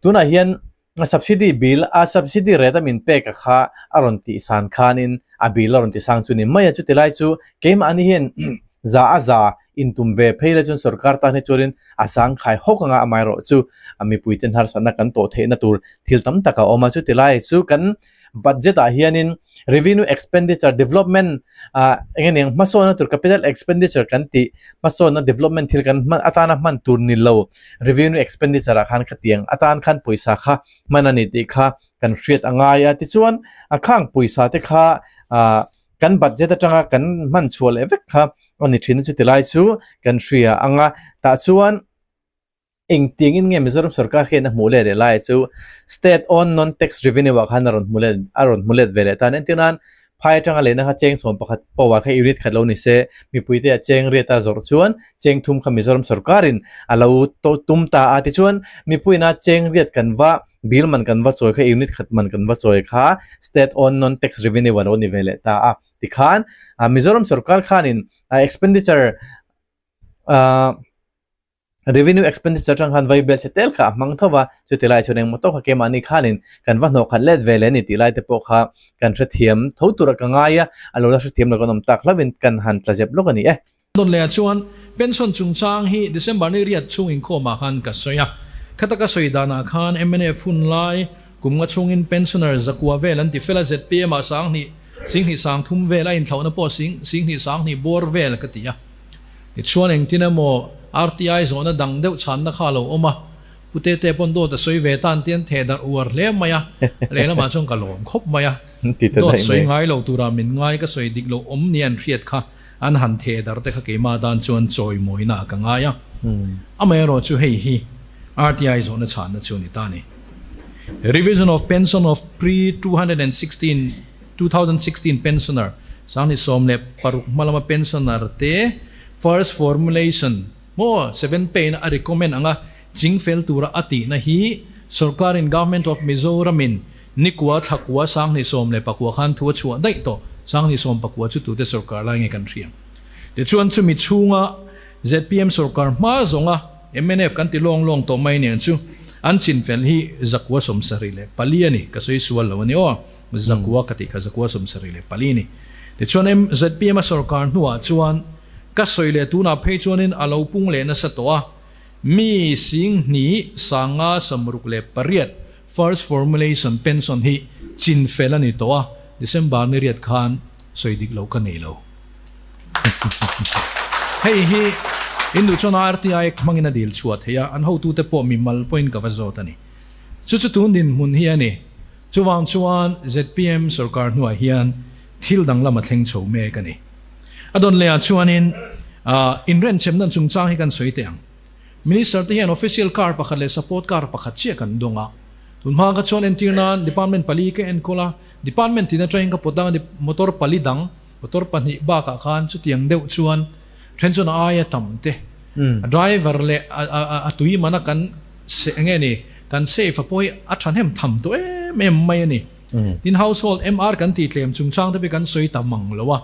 Speaker 1: Tunah hian subsidy bill a subsidy rate a min pek a kha a rawn tih san khanin a bill a rawn ti sang chu ni mai a, chuti lai chu keimahni hian za a za intum ve phei la chuan sorkar tan hi chuanin a sang khai hawk anga amaherawhchu mipuiten harsatna kan tawh theihna tur thil tam tak a awm a, chuti lai chu kan budget ah hianin revenue expenditure development ah eng nge niang hmasawnna tur capital expenditure kan tih hmasawnna development thil kan hman atana hman tur ni lo revenue expenditure ah khan khatiang atan khan pawisa kha hman a ni tih kha kan hriat a ngai a. Tichuan a khang pawisa te kha ah kan budget atanga kan hman chhuah leh vek kha a ni thin a, chuti lai chu kan hria ang a. Tah chuan Engtiangin nge Mizoram sorkar hian a hmuh let leh lai chu State owned non-tax revenue ah khan a rawn hmu let a rawn hmu let ve leh tan. Entir nan phai atanga lehna kha cheng 11 power kha unit khat lo ni se, mipuite ah cheng riat a zawrh chuan cheng thum kha Mizoram sorkarin a lo tum ta a. Tichuan mipuiin a cheng riat kan va bill man kan va chawi kha unit khat man kan va chawi kha State owned non-tax revenue a lo ni ve leh ta a. Tikhan Mizoram sorkar khanin expenditure ah Revenue expenditure atang khan vai bel che tel kha a hmang tho va, chuti lai chuan engmaw tawk kha keimahni khanin kan va hnawh khat let ve leh a ni tih lai te pawh kha kan hrethiam tho tura ka ngai a, a lo la hrethiam lo kan awm tak hlauhin kan han tla zep lawk a ni e.
Speaker 2: Dawn leh chuan pension chungchang hi December ni riat chhung inkhawmah khan ka sawi a, khata ka sawi danah khan mnf hun lai kum nga chhungin pensioner zakua vel an ti fel a, zpm ah sanghnih, singhnih sangthum vel a inthlauhna pawh sing, singhnih sanghnih bawr vel ka ti a. Tichuan engtin emaw RTI zawhna dang deuh chhanna kha a lo awm a, Pu Tete pawn dawt a sawi ve tan tian theh darh uar hle mai a, lehlamah chuan ka lawm khawp mai a, dawt sawi ngai lo tura min ngai ka sawi dik loh awm nia an hriat kha an han theh darh te kha keimah tan chuan chawimawina ka ngai a, amaherawh chu hei hi RTI zawhna chhanna chu a ni ta a ni. Revision of Pension of Pre 216. 2016 Pensioner, 2016 hma lama pensioner te first formulation maw seven pay na a recommend anga ching fel tura a tihna hi sorkarin Government of Mizoram in nikua thlakua 2019 khan thu a chhuah daih tawh 2019 chu tute sorkar lai nge kan hria tichuan chumi chhunga zpm sorkar hma zawnga mnf kan ti lawng lawng tawh mai nen chu an chinfel hi zakua 74 a ni ka sawi sual lo a ni aw. Zakua ka tih kha zakua 74 ni. Tichuan MZPM a sorkar hnuah chuan ka sawi leh tunah phei chuanin a lo pung leh nasa tawh a, mi singhnih 568 first formulation pension hi chin fel a ni tawh a, December ni riat khan sawi dik loh ka nei lo. Hei hi in duh chuan RTI hmangin a dil chhuah theih a, an hotute pawh mimal pawhin ka va zawt a ni. Chu chu tun dinhmun hi a ni. Chuvang chuan zpm sorkar hnuah hian thil danglam a thleng chho mek a ni. A dawn lehah chuanin inrenchemna chungchang hi kan sawi teh ang. Minister te hian official car pakhat leh support car pakhat chiah kan dawng a. Tun hma kha chuan entir nan department pali ka enkawl a, department tin atangin ka pawt ang a, motor pali dang, motor pahnih bakah khan chutiang deuh chuan then chuan a aia tam te, a driver leh a tui mana kan enge ni, Kan safe a pawh hi a thahnem tham tawh em em mai a ni. Tin, household MR kan tih tlem chungchang te pawh kan sawi ta mang lo a.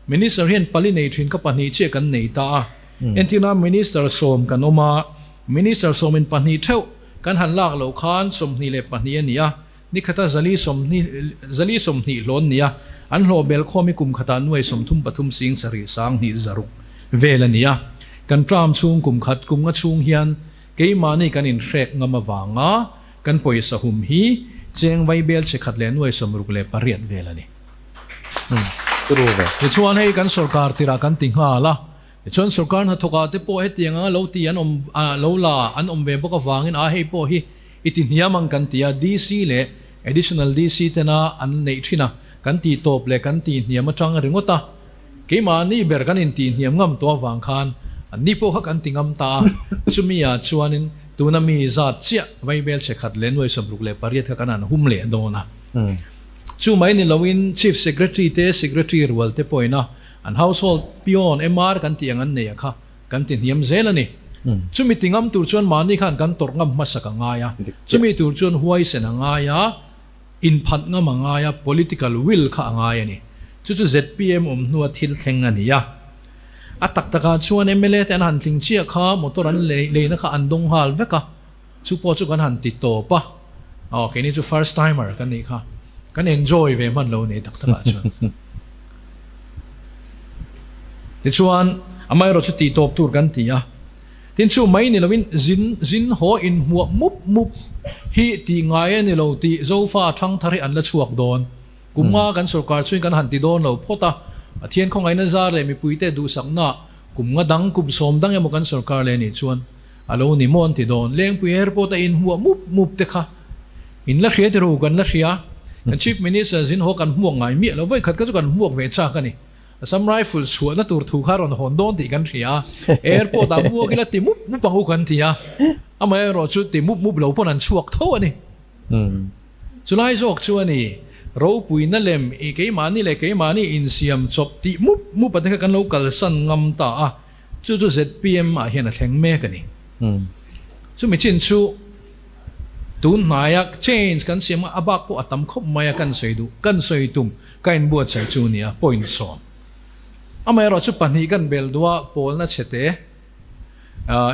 Speaker 2: Minister hian pali nei thin kha pahnih chiah kan nei ta a. Entirna Minister sawm kan awm a, Minister sawmin pahnih theuh kan han lak loh khan 22 a ni a, ni khata zali sawmhnih zali 20 hlawn ni a, an hlawh bel khawm hi kum khatah nuai 33 sing sarih 2 zaruk vel a ni a. Kan term chhung kum khat kum nga chhung hian Keimahni kan inhrek ngam avanga kan pawisa hum hi cheng vaibel che khat leh nuai 68 vel a ni. Tichuan hei kan sorkar tirah kan ti nghal a, tichuan sorkar hnathawkah te pawh hetiang anga lo ti an awm lo la an awm ve bawk avangin a hei pawh hi i ti hniam ang kan ti a, DC leh Additional DC tena an neih thin a, kan tih tawp leh kan tih hniam atang ringawt a. Keimahni ber kan intihhniam ngam tawh avang khan anni pawh kha kan ti ngam ta a, chumi ah chuanin tuna mi zat chiah vaibel che khat leh nuai 68 kha kan han hum leh dawn a. Chu mai ni loin Chief Secretary te Secretary rual te pawhin a an household peon MR kan tih ang an nei a kha kan ti hniam zel a ni. Chumi ti ngam tur chuan mahni khan kan tawrh ngam hmasak a ngai a, chumi tur chuan huaisen a ngai a, Inphat ngam a ngai a, political will kha a ngai a ni. Chu chu zpm awm hnua thil thleng a ni a. A tak takah chuan mla te an han tling chiah kha motor an leina kha an dawng nghal vek a, chu pawh chu kan han ti tawp a. Aw keini chu first timer kan nih kha, kan enjoy ve hman lo ni tak takah chuan. Tichuan amaherawh chu tih tawp tur kan ti a. Tin chu mai ni loin zin zin haw inhmuah mup mup hi tih ngai a ni lo tih Zofa thangthar hi an la chhuak dawn. Kum nga kan sorkar chungin kan han ti dawn lo phawt a, Pathian khawngaihna zar leh mipuite duhsakna kum nga dang kum sawm dang emaw kan sorkar leh nih chuan a lo ni maw an ti dawn. Lengpui airport a inhmuah mup mup te kha. In la hria tiru kan la hria. Kan Chief Minister zin haw kan hmuak ngai miah lo. Vawi khat kha chu kan hmuak ve chak a ni. Assam Rifle chhuahna tur thu kha rawn hawn dawn tih kan hria a. Airport ah hmuak ila ti mup mup ang u kan ti a. Amaherawh chu ti mup mup lo pawn an chhuak tho a ni. Chulai zawk chu a ni. Ropuina lem i keimahni leh keimahni insiam chawp tih mup mup a te kha kan lo kalsan ngam ta a. Chu chu zpm ah hian a thleng mek a ni. Chumi chin chu tun hnaia change kan siam a, a bak pawh a tam khawp mai a kan sawi duh, kan sawi tum, ka inbuatsaih chu nia point sawm. Amaherawhchu pahnih kan bel duh a, pawlna chhete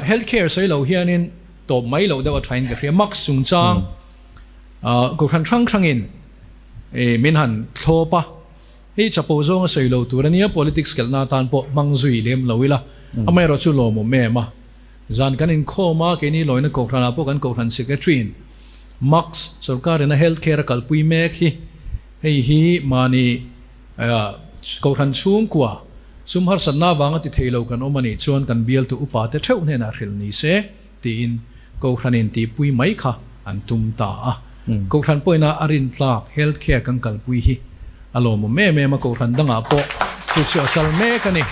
Speaker 2: health care sawi lo hianin tawp mai loh deuh a thain ka hria. Mask chungchang kohhran hrang hrangin min han thlawp a. Hei chapo zawnga sawi lo tur a nia, politics kelhna atan pawh hmang zui lem lo ila, amaherawh chu lawmawm em a. Zan kan inkhawm a, keini lawina kohhranah pawh kan kohhran secretary-in Max sorkarin a health care a kalpui mek hi, hei hi mahni kohhran chhungkua sum harsatna avanga ti thei lo kan awm a nih chuan kan bialtu upate theuh hnenah hrilh ni se tiin kohhranin tihpui mai kha an tum ta a. Kohhran pawhin a rintlak health care kan kalpui hi a lawmawm em em a, kohhran dangah pawh chu chu a kal mek a ni.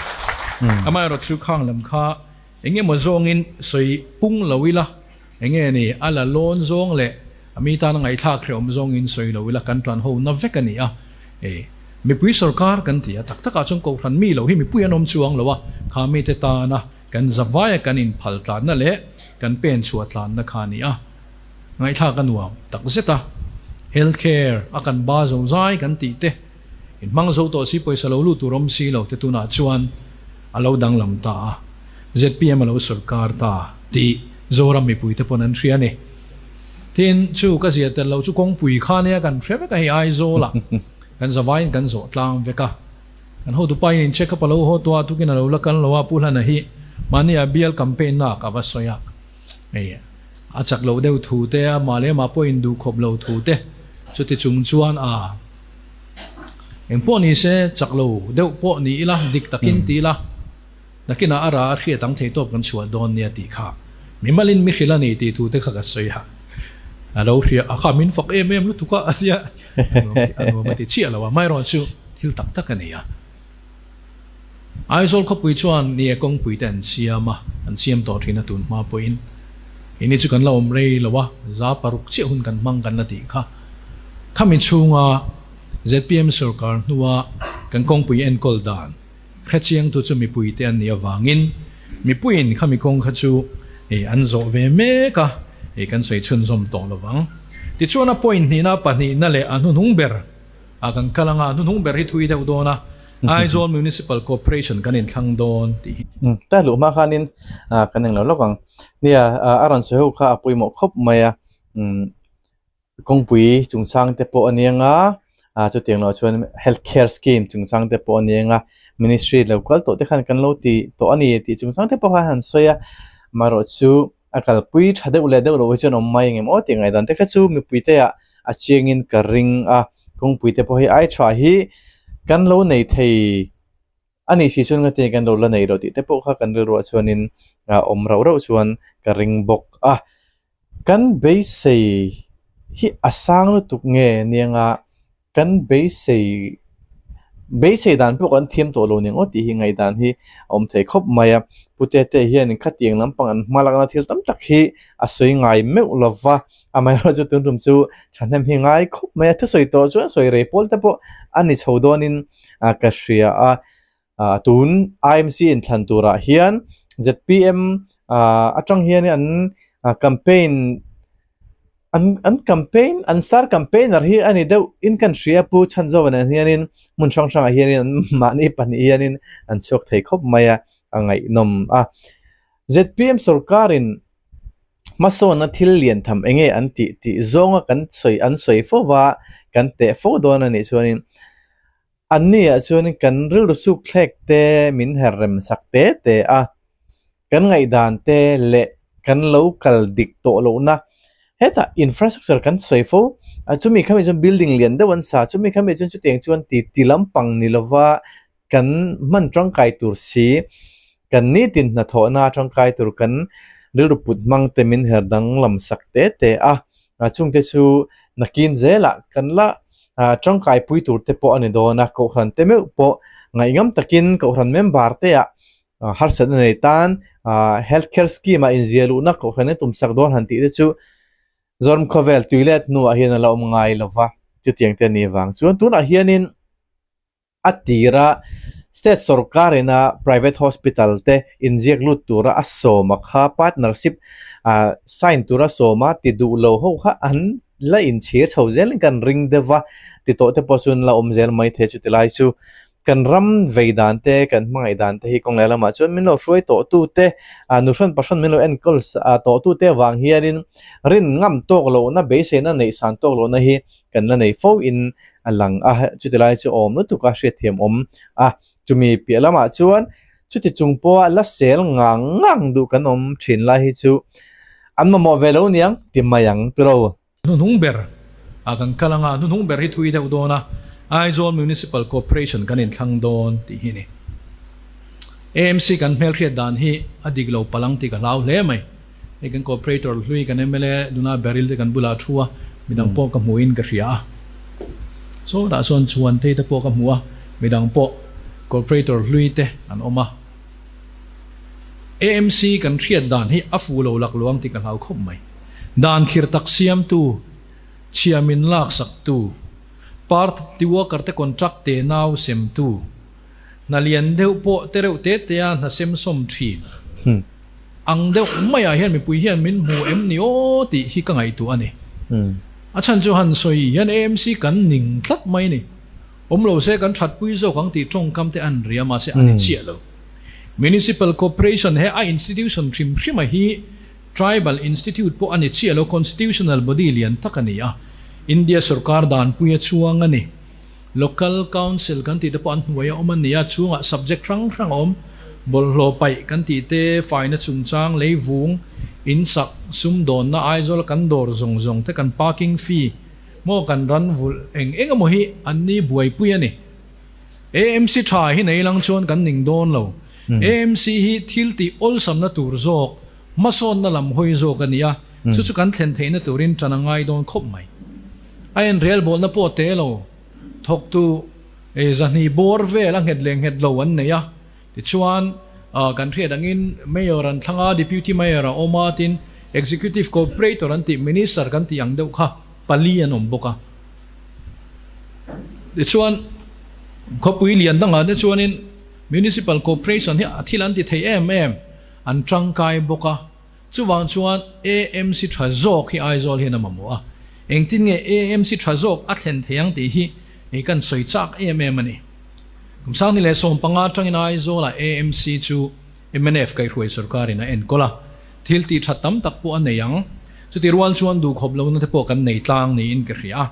Speaker 2: Amaherawhchu chu khang lam kha eng emaw zawngin sawi pung lo ila, eng nge ni a la lawn zawng leh a mi tana ngaihthlak hrehawm zawngin sawi lo ila kan tan ho na vek a ni a. Mipui sorkar kan ti a, tak takah chuan kohhran mi lo hi mipui an awm chuang lo a, kha mite tana Kan zavaia kan inphal tlanna leh kan pen chhuah tlanna kha a ni a, ngaihthlak a nuam tak zet a. Health care a kan ba zo zai kan tih te, inhmang zo tawh si pawisa lo lut tur awm si lo te tunah chuan a lo danglam ta a, zpm a lo sawrkar ta tih Zoram mipuite pawn an hria a ni. Tin, chu ka zia tel lo chu kawngpui kha nia kan hre vek a, hei Aizawlah kan zavaiin kan zawh tlang vek a. Kan hotu pa in check up a lo haw tawh a, tukin a lo la kal lo a, Pu Hlana hi mahni a bial campaign na ka va sawi a, hei a chak loh deuh thu te, a mah leh amah pawh in duh khawp lo thu te, chuti chung chuan a eng pawh ni se chak lo deuh pawh ni ila, dik takin ti ila, nakinah a ra a hriat ang thei tawp kan chhuah dawn nia tih kha mimalin mi hrilh a ni tih thu te kha ka sawi a, a lo hria a kha min fak em em lutuk a a tia. A nuam a ti chiah lo a, amaherawhchu thil tak tak a ni a. Aizawl khawpui chuan ni e kawngpui te an siam a, an siam tawh thin a tun hma pawhin. Ini chu kan la awm rei lo a, 600 chiah hun kan hmang kan la tih kha. Khami chhunga zpm sorkar hnua kan kawngpui enkawl dan hrechiangtu chu mipuite an nih avangin mipuiin khami kawng kha chu an zawh ve mek a, kan sawi chhunzawm tawh lo vang. Tichuan a point hnihna pahnihna leh a hnuhnung ber ah kan kal anga, a hnuhnung ber hi thui deuh dawn a, Aizawl Municipal Corporation kan inthlang dawn tih hi.
Speaker 1: Ta luh hma khanin kan englo lawk ang. Nia, a rawn sawi ho kha a pawimawh khawp mai a. Kawngpui chungchang te pawh a ni anga, chutiang loh chuan health care scheme chungchang te pawh a ni anga, ministry lo kal tawh te khan kan lo ti tawh a ni tih chungchang te pawh khan an sawi a, amaherawh chu a kalpui tha deuh leh deuh loh hi chuan awm mai engemaw aw tih ngaihdan te kha chu mipui te ah a chiang in ka ring a, kawngpui te pawh hi ai tha hi kan lo nei thei a nih si chuan ngati kan lo la nei loh tih te pawh kha kan rilruah chuanin awm rauh rauh chuan ka ring bawk a. Kan beisei hi a sang lutuk nge nianga kan beisei beisei dan pawh kan thiam tawh lo ning aw tih hi ngaihdan hi a awm thei khawp mai a. Pu Tete hian khatiang lampang an hma lakna thil tam tak hi a sawi ngai meuh lo va, amaherawhchu tun tum chu thahnem hi ngai khawp mai a. Thusawi tawh chuan sawi rei pawl te pawh a ni chho dawnin ka hria a. Tun IMC inthlan turah hian zpm atang hian an campaign an an campaign an star campaigner hi a ni deuh in kan hria Pu Chhanzova nen hianin hmun hrang hrangah hianin an mahni pahnih hianin an chhuak thei khawp mai a, a ngaihnawm a. Zpm sorkarin hmasawnna thil lian tham eng nge an tih tih zawnga kan sawi an sawi fo va, kan teh fo dawn a nih chuanin An ni ah chuan kan rilru suk thlek te min her rem sak te te a, kan ngaihdan te leh kan lo kal dik tawh lohna hetah infrastructure kan sawi fo a, chumi khami chuan building lian deuh an sa, chumi khami chuan chutiang chuan ti ti lampang ni lova kan hman tangkai tur si, kan nitin hnathawhna tangkai tur kan rilru put hmang te min her danglam sak te te a. Chungte chu nakin zelah kan la tangkaipui tur te pawh a ni dawn a, Kohhran te meuh pawh ngaihngam takin Kohhran member te ah harsatna nei tan health care scheme ah inziah luhna Kohhran in tumsak dawn han tih te chu Zoram khawvel tuilet hnuah hian a la awm ngai lo va, chutiang te a nih vang chuan tunah hianin A tira state sorkar ina private hospital te inziak lut tura a sawm a kha partnership sign tura sawm a ti duh lo ho kha an la inchhir chho zel in kan ring deuh a, ti tawh te pawh chu an la awm zel mai thei chuti lai chu kan ram vei dan te kan hmangaih dan te hi kawng leh lamah chuan min lo hruai tawh tu te nuhrawn pahrawn min lo enkawl tawh tu te avang hianin rin ngam tawk lohna beiseina neih san tawk lohna hi kan la nei fo in a lang a, chuti lai chu awm lutuk a hriatthiam awm a, chumi piah lamah chuan chuti chung pawha la sel ngang ngang duh kan awm thin lai hi chu an mamawh ve lo niang ti mai ang tiro.
Speaker 2: Hnuhnung ber ah kan kal anga, hnuhnung ber hi thui deuh dawn a, Aizawl Municipal Corporation kan inthlang dawn tih hi a ni. AMC kan hmelhriat dan hi a dik lo palang tih ka hlau hle mai. Hei kan cooperator hlui kan mla nuna Beryl te kan bulah a thu a, midang pawh ka hmuhin ka hria a. Sawtah sawn Chhuantei te pawh ka hmu a, midang pawh cooperator hlui te an awm a. AMC kan hriat dan hi a fu lo lak luang tih ka hlau khawp mai. Dan khir tak siamtu, chhia min laksaktu, party worker te contract te nau semtu, Hna lian deuh pawh te reuh te te a hna sem sawm thin. Ang deuh maiah hian mipui hian min hmu em ni aw tih hi ka ngaihtuah a ni. A chhan chu han sawi hian AMC kan ning tlat mai a ni. Awm lo se kan thatpui zawk ang tih tawngkam te an ria mahse a ni chiah lo. Municipal Corporation he a institution hrim hrima hi Tribal Institute pawh a ni chiah lo, Constitutional body lian tak a ni a, India sorkar danpui a chuang a ni. Local Council kan tih te pawh an hnuai a awm a ni a, chhungah subject hrang hrang a awm. Bawlhhlawh paih kan tih te, faina chungchang, leivung, insak, sumdawnna, Aizawl kan dawr zawng zawng te, kan parking fee maw kan ran vulh eng eng emaw hi an ni buaipui a ni. AMC tha hi nei lang chuan kan ning dawn lo. AMC hi thil tih awlsamna tur zawk, hmasawnna lam hawi zawk a ni a, chu chu kan thlen theihna turin tan a ngai dawn khawp mai. A inrelbawlna pawh te lo thawktu zahnih bawr vel a nghet leh nghet lo an nei a, tichuan kan hriat angin Mayor an thlang a, Deputy Mayor a awm a, tin Executive Corporator an tih Minister kan tih ang deuh kha pali an awm bawk a. Tichuan khawpui lian dangah te chuanin Municipal Corporation hi a thil an ti thei em em, an tangkai bawk a. Chuvang chuan AMC tha zawk hi Aizawl hian a mamawh a, engtin nge AMC tha zawk a thlen thei ang tih hi hei kan sawi chak em em a ni. Kum Sanghni leh 15 atangin Aizawlah AMC chu mnf kaihhruai sorkarin a enkawl a, thil tih tha tam tak pawh a nei ang. Chuti rual chuan duhkhawp lohna te pawh kan nei tlang niin ka hria a.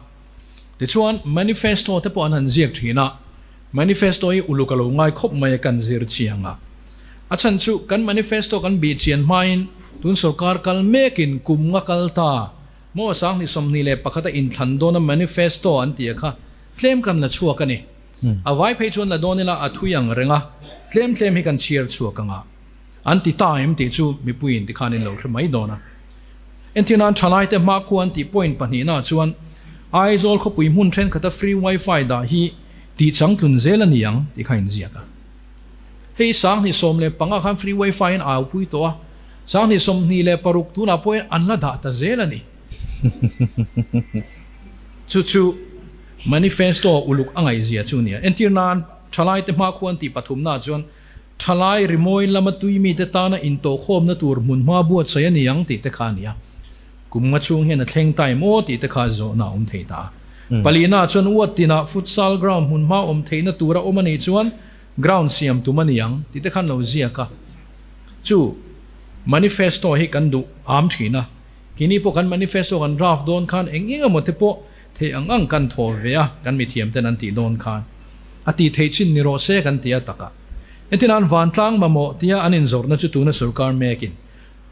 Speaker 2: Tichuan manifesto te pawh an han ziak thin a, Manifesto hi uluk a lo ngai khawp mai a kan zir chiang a. A chhan chu kan manifesto kan bih chian hmain tun sorkar kal mekin kum nga kal ta maw Sanghni 21 a inthlan dawna manifesto an tih a kha tlem kan la chhuak a ni. A vai phei chuan la dawn ila a thui ang reng a, tlem tlem hi kan chhiar chhuak ang a. An ti ta em tih chu mipuiin tikhan in lo hre mai dawn a. Entir nan thalaite hmakhua an tih point pahnihna chuan Aizawl khawpui hmun thenkhat a free wifi dah hi tih changtlun zel a ni ang tih kha inziak a. Hei Sanghni 15 khan free wifi in au pui tawh a, Sanghni 26 tunah pawhin an la dah ta zel a ni. Chu chu manifesto uluk a ngaihzia chu a ni a. Entir nan thalaite hmakhua an tih pathumnaah chuan Thalai rimawi lama tui mite tana intawhkhawmna tur hmunhma buatsaih a ni ang tih te kha a ni a. Kum nga chhung hian a thleng ta em aw tih te kha zawhna a awm thei ta a. Palina chuan uat tinah futsal ground hmunhma awm theihna tur a awm a nih chuan ground siam tum a ni ang tih te khan lo ziak a. Chu manifesto hi kan duh am thin a. Kini pawh kan manifesto kan draft dawn khan eng eng emaw te pawh theih ang ang kan thaw ve a, kan mithiam ten an tih dawn khan a tih theih chin ni rawh se kan ti a takah. Hetinan vantlang mamawh tia an inzawrhna chu tuna sorkar mekin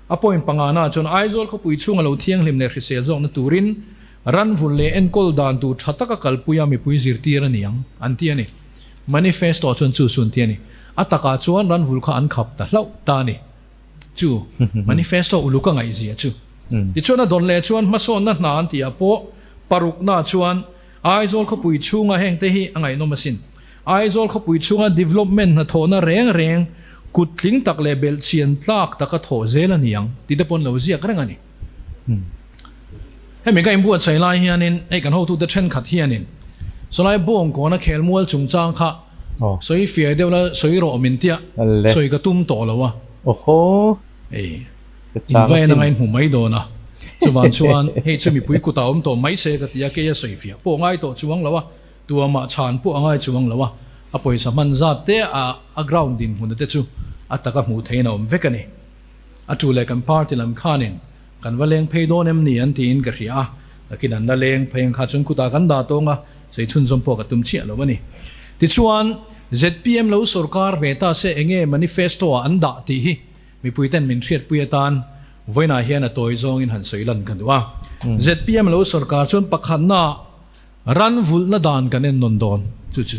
Speaker 2: a point pangana chuan Aizawl khawpui chhunga lo thianghlim leh hrisel zawkna turin ranvul leh enkawl dan tur tha taka kalpuia mipui zirtir a ni ang an ti a ni. Manifesto chuan chu chu an ti a ni. A takah chuan ranvul kha an khap ta hlauh ta a ni. Chu manifesto uluk a ngaihzia chu. Tichuan a dawn leh chuan hmasawnna hna an tih ah pawh parukna chuan Aizawl khawpui chhunga hengte hi a ngaihnawm asin. Aizawl khawpui chhunga development hnathawhna reng reng kut tling tak leh belhchian tlak taka thawh zel a ni ang tih te pawh an lo ziak reng a ni. Hemi ka inbuatsaih lai hianin hei kan hotute thenkhat hianin sawlai bawngkawna khelmual chungchang kha sawi fiah deuh la sawi rawh min tia sawi ka tum tawh lo a. Hei invain anga inhmu mai dawn a, chuvang chuan hei chu mipui kutah awm tawh mai se ka ti a, kei a sawi fiah pawh ngai tawh chuang lo a, tuamah chhan pawh a ngai chuang lo a, a pawisa hman zat te a a ground dinhmun te chu a taka hmuh theihin a awm vek a ni. A tu leh kan party lam khanin kan va leng phei dawn em ni an tiin ka hria a, nakin an la leng phei ang kha chuan kutah kan dah tawng a, sawi chhunzawm pawh ka tum chiah lo a ni. Tichuan zpm lo sorkar ve ta se enge manifesto ah an dah tih hi Mipui ten min hriatpui atan vawiinah hian a tawi zawngin han sawi lan ka duh a. Zpm lo sorkar chuan pakhatna ran vulhna dan kan en nawn dawn chu chu.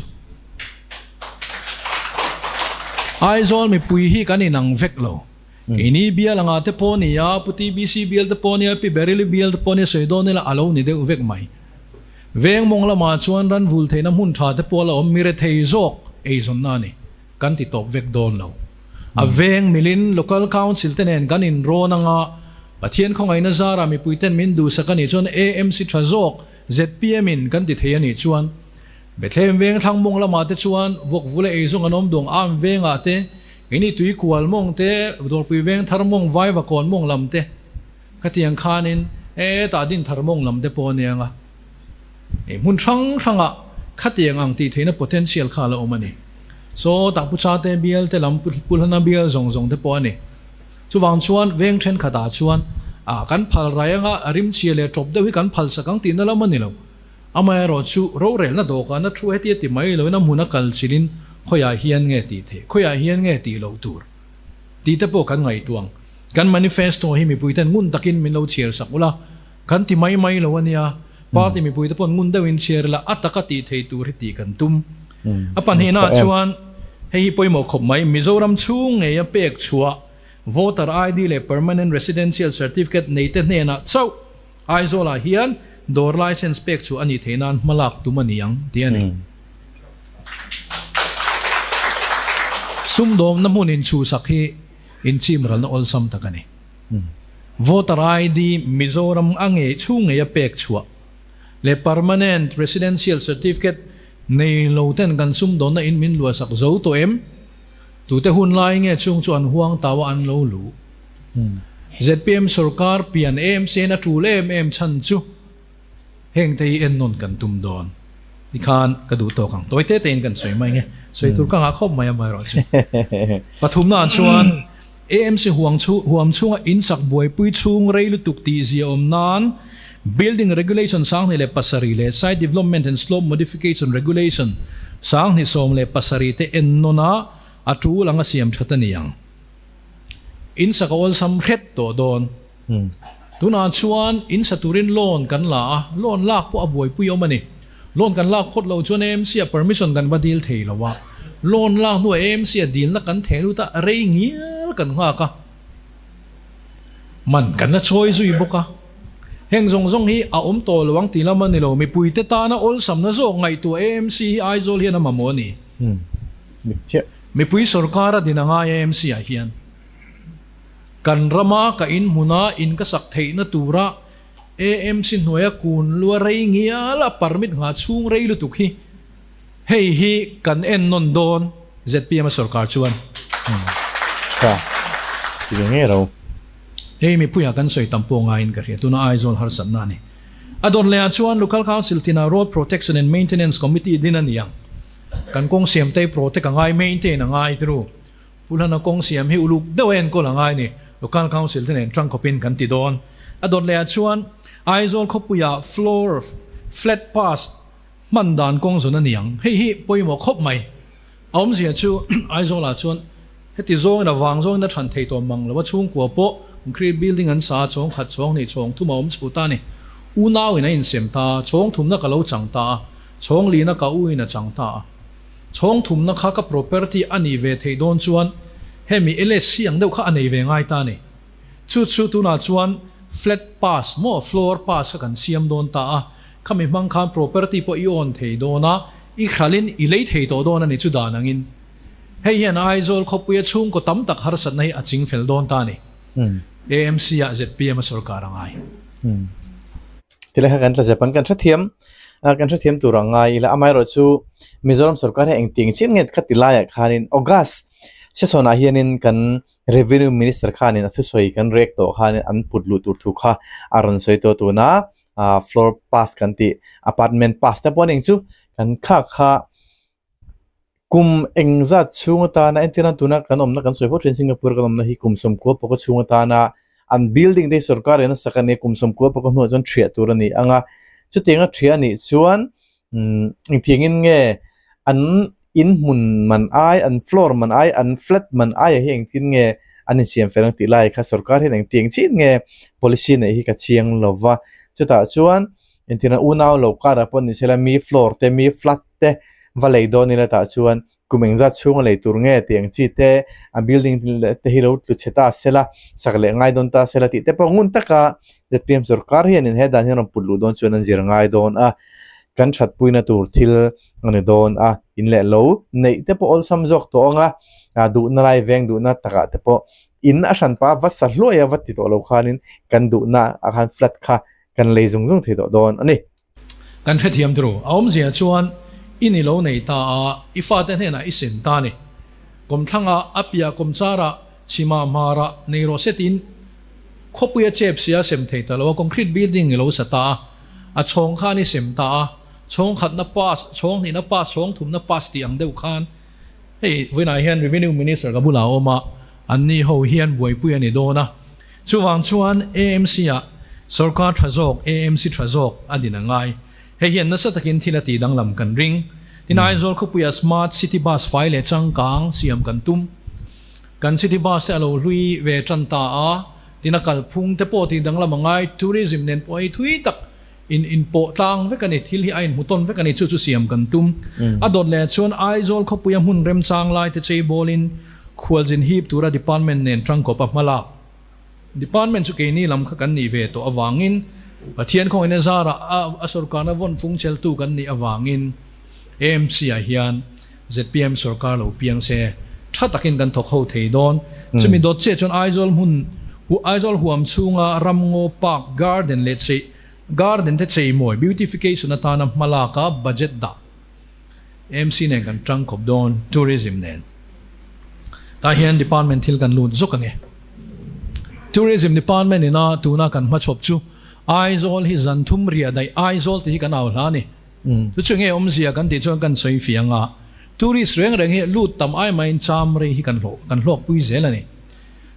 Speaker 2: Aizawl mipui hi kan inang vek lo. Keini bial anga te pawh ni a, Pu TBC bial te pawh ni a, Pi Beryl-i bial te pawh ni a sawi dawn ila a lo ni deuh vek mai. Veng mawng lamah chuan ran vul theihna hmun tha te pawh a la awm mirethei zawk eizawnna a ni. Kan ti tawp vek dawn lo. A veng milin Local Council te nen kan inrawn anga Pathian khawngaihna zarah mipui ten min duhsak a nih chuan AMC tha zawk zpm in kan ti thei a nih chuan Bethlehem veng thlang mawng lamah te chuan vawk vula ei zawng an awm duang am vengah te keini tui kual mawng te Dawrpui veng thar mawng vaiva kawn mawng lam te khatiang khanin hetah din thar mawng lam te pawh a nia nga hmun hrang hrangah khatiang ang tih theihna potential kha a la awm a ni. Saw tah Pu Chate bial te lam Pu Hlana bial zawng zawng te pawh a ni. Chuvang chuan veng thenkhatah chuan ah kan phal rai anga a rimchhia leh tawp deuh hi kan phal sak ang tihna lam a ni lo. Amaherawh chu rorelna dawhkana thu heti a ti mai loin a hmun a kal chilhin khawiah hian nge tih theih, khawiah hian nge tih loh tur tih te pawh kan ngaihtuah ang. Kan manifesto hi mipuiten ngun takin min lo chhiar sak ula, kan ti mai mai lo a nia. Party mipuite pawh ngun deuhin chhiar ila a taka tih thei tur hi tih kan tum. A pahnihnaah chuan hei hi pawimawh khawp mai, Mizoram chhung ngeia pek chhuah Voter ID leh Permanent Residential Certificate neite hnenah chauh Aizawlah hian dawr license pek chhuah a nih theih nan hma lak tum a ni ang tih a ni. Sumdawmna hmun inchhuhsak hi inchimralna awlsam tak a ni. Voter ID Mizoram a ngei chhung ngeia pek chhuah leh Permanent Residential Certificate nei lo ten kan sumdawnna in min luahsak zo tawh em? Tute hun lai nge chung chu an huang tau a an lo luh? Zpm sorkar pian em sen a tul em em chhan chu heng te hi ennawn kan tum dawn tikhan ka duh tawk ang. Tawi te tein kan sawi mai nge sawi tur ka ngah khawp mai amaherawh chu. Pathumna ah chuan AMC huang chu huam chhunga insak buaipui chhung rei lutuk tih zia awm nan Building Regulation 2007 leh Site Development and Slope Modification Regulation 2017 te ennawn a a tul anga siam that a ni ang. Insak a awlsam hret tawh dawn. Tunah chuan insa turin loan kan la a, loan lak pawh a buaipui awm a ni. Loan kan lak phawt loh chuan AMC ah permission kan va dil thei lo a, loan lak hnuah AMC ah dilna kan theh lut a, rei ngial kan nghak a, man kan la chawi zui bawk a. Heng zawng zawng hi a awm tawh lo ang tih lam a ni lo, mipuite tana awlsamna zawk ngaihtuah AMC hi Aizawl hian a mamawh a ni. Mipui sorkar a din a ngai AMC ah hian. Kan rama ka inhmuna in ka sak theihna tura AMC hnuaia kun lua rei ngial a permit nghah chhung rei lutuk hi hei hi kan en nawn dawn zpm a sorkar chuan.
Speaker 1: Tha ti ve ngei lo.
Speaker 2: Hei mipuiah kan sawi tam pawh ngaiin ka hria tuna Aizawl harsatna a ni. A dawn lehah chuan Local Council tinah Road Protection and Maintenance Committee din a ni ang. Kan kawng siamtei protect a ngai maintain a ngai tiru. Pu Hlana kawng siam hi uluk deuh a enkawl a ngai ni, Local Council te nen tangkhawpin kan ti dawn. A dawt leh ah chuan Aizawl khawpuiah floor flat pass hman dan kawng zawn a ni ang. Hei hi pawimawh khawp mai. A awmzia chu Aizawl ah chuan heti zawngin a vang zawngin a than thei tawh mang lo a, chhungkua pawh concrete building an sa a, chhawng khat, chhawng hnih, chhawng thum a awm chho ta a ni. Unau in a insem ta a, chhawng thumna ka lo chang ta a, chhawng lina ka u in a chang ta a. Chhawng thumna kha ka property a nih ve theih dawn chuan hemi LSC ang deuh kha a nei ve ngai ta a ni. Chu chu tunah chuan flat pass maw floor pass kha kan siam dawn ta a, khami hmang khan property pawh i own thei dawn a, i hralhin i lei thei tawh dawn a ni chu dan angin. Hei hian Aizawl khawpuia chhungkaw tam tak harsatna hi a ching fel dawn ta a ni. AMC ah zpm a sorkar a ngai.
Speaker 1: Tilai kha kan tla zep ang, kan hrethiam kan hrethiam tur a ngai ila amaherawh chu Mizoram sorkar hi engtiang chiah nge kha ti laiah khanin August session ah hianin kan Revenue Minister khanin a thusawi kan rek tawh khanin an put luh tur thu kha a rawn sawi tawh tuna floor pass kan tih apartment pass te pawh a ning chu kan kha kha Kum engzat chhung atana entirna tuna kan awmna kan sawi fo thin Singapore kan awmna hi kum sawmkua pawka chhung atana an building te hi sorkar in a sak a nia kum sawmkua pawka hnuah chuan thiah tur a ni ang a chutiang a thiah a nih chuan umm engtiangin nge an in hmun man ai an floor man ai an flat man aiah hi engtin nge an insiam fel ang tih lai kha sorkar hian engtiang chin nge policy neih hi ka chiang lo va chutah chuan Entirna unau lo karah pawh ni sela mi floor te mi flat te va lei dawn ila tah chuan kum engzat chhunga lei tur nge tih ang chi te a building te hi lo tlu chhe ta sela sak leh ngai dawn ta sela tih te pawh ngun taka zpm sorkar hianin he dan hian rawn put luh dawn chuan an zir ngai dawn a kan thatpuina tur thil a ni dawn a in leh lo neih te pawh awlsam zawk tawh ang a duhna lai veng duhna takah te pawh in a hranpa va sa hluai a va ti tawh lo khanin kan duhna ah khan flat kha Kan lei zung zung thei tawh dawn a ni.
Speaker 2: Kan hrethiam turu. A awmzia chuan i ni lo nei ta a, i fate hnenah i sem ta a ni. Kawmthlangah, a piah kawmcharah, chhimah hmarah nei rawh se tiin khawpuia chep sia sem thei ta lo a, concrete building i lo sa ta a, a chhawng khan i sem ta a, chhawng khatna pass, chhawng hnihna pass, chhawng thumna pass tih ang deuh khan hei vawiinah hian Revenue Minister ka bulah a awm a, anni ho hian buaipui a ni dawn a. Chuvang chuan AMC-ah sorkar tha zawk, AMC tha zawk a din a ngai. Hei hian nasa takin thil a tih danglam kan ring. Tin, Aizawl khawpuiah Smart City Bus fai leh changkang siam kan tum. Kan City Bus te a lo hlui ve tan ta a, tin a kalphung te pawh tih danglam a ngai. Tourism nen pawh hei thui tak in inpawh tlang vek a ni, thil hi a inhmu tawn vek a ni, chu chu siam kan tum. A dawt leh chuan Aizawl khawpuia hmun remchang lai te cheibawlin khualzin hip tura department nen tangkawp a hmalak. Department chu keini lam kha kan nih ve tawh avangin Pathian khawngin a zarah a sorkarna vawn fung cheltu kan nih avangin AMC-ah hian zpm sorkar lo piang se tha takin kan thawk ho thei dawn. Chumi dawt chiah chuan Aizawl hmun Aizawl huam chhunga Ramngaw Park Garden leh chei Garden te cheimawi beautification atana hmalaka budget dah AMC nen kan tang khawp dawn Tourism nen. Tah hian Department thil kan lut zawk ange. Tourism Department ina tuna kan hmachhawp chu Aizawl hi zan thum riah daih Aizawl tih hi kan au hla a ni. Chu chu nge awmzia kan tih chuan kan sawi fiang a, tourist reng reng hi lut tam ai maiin cham rei hi kan hlawh kan hlawkpui zel a ni.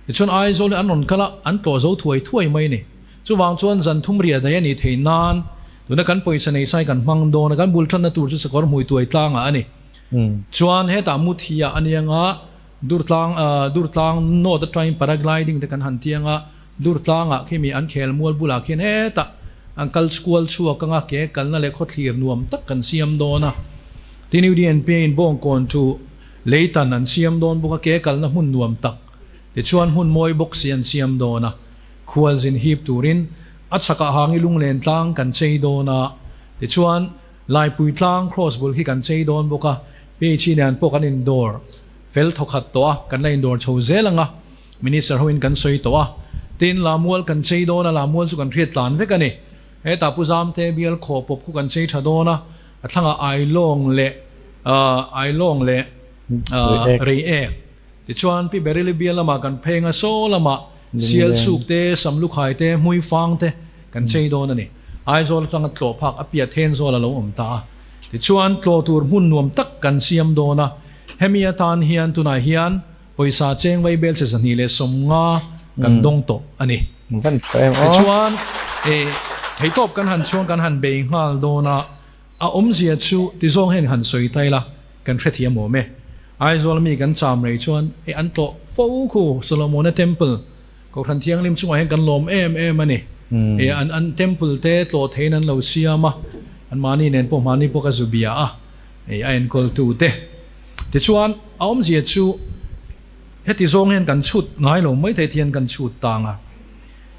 Speaker 2: Tichuan Aizawl hi an rawn kal a, an tlawh zo thuai thuai mai a ni. Chuvang chuan zan thum riah daih a nih theih nan tuna kan pawisa nei sai kan hmang dawn a, kan bul tanna tur chu sakawr hmui tuai tlangah a ni. Chuan hetah Muthia a ni anga Durtlang Durtlang North atangin paragliding te kan han ti anga Durtlangah khi mi an khel mual bulah khian hetah an kal kual chhuak anga ke kalna leh khawthlir nuam tak kan siam dawn a. Tin UDNP in Bawngkawn chu leitan an siam dawn bawk a ke kalna hmun nuam tak tichuan hmun mawi bawk si an siam dawn a. Khualzin hip turin a chhakah hangi lunglen tlang kan chei dawn a tichuan Laipui tlang cross bul khi kan chei dawn bawk a, PHE nen pawh kan indawr fel thawkhat tawh a, kan la indawr chho zel ang a, Minister hoin kan sawi tawh a. Tin, Lamual kan chei dawn a, Lamual chu kan hriat tlan vek a ni. Hetah Pu Zamte bial khawh pawp khu kan chei tha dawn a, a thlangah Ailawng leh Ailawng leh Reiek. Tichuan, Pi Berili bial lamah kan pheng a, saw lamah Sialsuk te, Samlukhai te, Hmuifang te kan chei dawn a ni. Aizawl atanga tlawh phak a piah then zawl a lo awm ta a. Tichuan, tlawh tur hmun nuam tak kan siam dawn a. Hemi atan hian tunah hian pawisa cheng vaibel che 250 kan dawng tawh a ni. Tichuan, theihtawp kan han chhuang kan han bei nghal dawn a. A awmzia chu ti zawng hian han sawi ta ila kan hrethiam awm e. Aizawl mi kan cham rei chuan hei an tlawh fo khu Solomona Temple Kohhran Thianghlim chungah hian kan lawm em em a ni. Hei an an temple te tlawh theiin an lo siam a, an mahni nen pawh mahni pawh ka zu bia a, hei a enkawl tu te. Tichuan a awmzia chu heti zawng hian kan chhut ngai lo mai thei thian kan chhut tang a.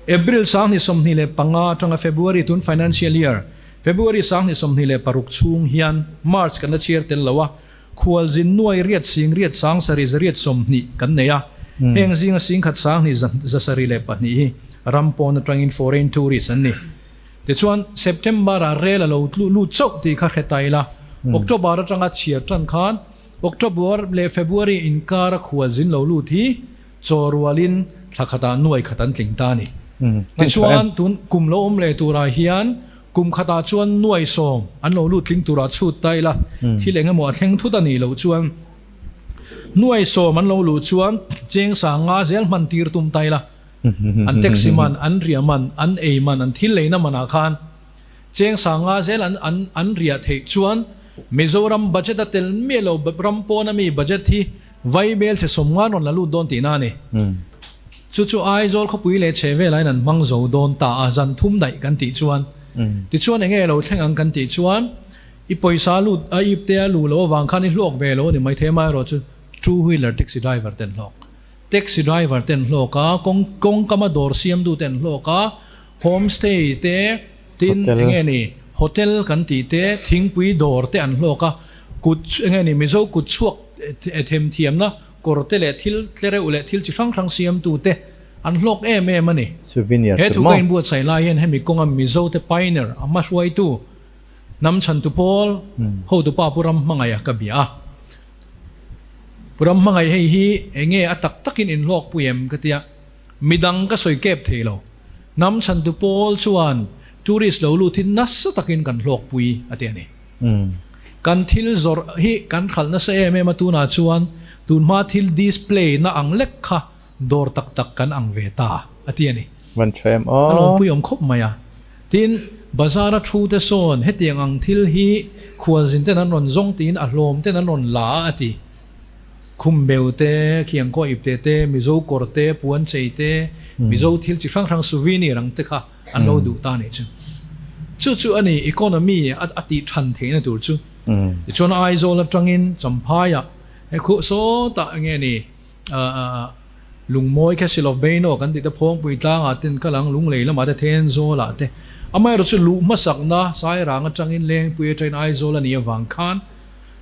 Speaker 2: April 2025 atanga February tun financial year February 2026 chhung hian March kan la chhiar tel lo a, khualzin nuai riat sing riat sang sarih zariat 20 kan nei a, heng zinga 10,000 sangni 702 hi ram pawn atangin foreign tourist an ni. Tichuan, September-ah rel a lo tluh lut chauh tih kha hre ta ila, October atanga chhiar tan khan October leh February inkara khualzin lo lut hi chaw rualin thla khatah nuai khat an tling ta a ni. Tichuan, tun kum lo awm leh turah hian kum khatah chuan nuai 10 an lo lut tling turah chhut ta ila, thil eng emaw a thleng thut a nih loh chuan nuai 10 an lo luh chuan cheng sanga zel hman tir tum ta ila, an taxi man, an riah man, an ei man, an thil leina manah khan Cheng sanga zel an an an riah theih chuan Mizoram budget a tel miah lo ram pawna mi budget hi vai bel chhe 50 rawn la lut dawn tihna a ni. Chu chu Aizawl khawpui leh chhe velain an hmang zo dawn ta a, zan thum daih kan tih chuan. Tichuan enge lo thleng ang kan tih chuan i pawisa lut a ip te a luh loh avang khan i hlawk ve lo a ni maithei amaherawhchu two wheeler taxi driver ten hlawk taxi driver ten hlawk a, kawng kawngkama dawr siamtu ten hlawk a, Homestay te, tin enge ni hotel kan tih te, thingpui dawr te an hlawk a, kut enge ni Mizo kut chhuak themthiamna kawr te leh thil tlereuh leh thil chi hrang hrang siamtu te an hlawk em em a ni.
Speaker 1: Souvenir
Speaker 2: He
Speaker 1: tur
Speaker 2: thu ka
Speaker 1: maw?
Speaker 2: inbuatsaih lai hian hemi kawnga Mizo te pioneer a hmahruaitu hnam chhantu pawl hotupa Pu Ramhmangaih a ka bia a. Pu Ramhmangaih hei hi enge a tak takin inhlawkpui em ka tia. Midang ka sawi kep thei lo. Hnam chhantu pawl chuan tourist lo lut hi nasa takin kan hlawkpui a ti a ni. Kan thil zawrh hi kan hralh nasa em em a tunah chuan tunhma thil display na ang lek kha dawr tak tak kan ang ve ta a ti a ni.
Speaker 1: Van tha em
Speaker 2: A
Speaker 1: aw.
Speaker 2: lawmpui awm khawp mai a. Tin, bazar a thu te sawn hetiang ang thil hi khualzin ten an rawn zawng tiin a hlawm ten an rawn la a a ti. Khum beu te, khiang kaw ipte te, Mizo kawr te, puan chei te, Mizo thil chi hrang hrang souvenir ang te kha an lo duh ta a nih chu. Chu chu a ni economy a tih than theihna tur chu. Tichuan Aizawl atangin Champhaiah he khuh sawtah enge ni Lungmawi Castle of Beino kan tih te Phawngpui tlangah ten kal ang Lunglei lamah te Thenzawlah te amaherawhchu chu luh hmasakna Sairang atangin Lengpui atangin Aizawl a nih avang khan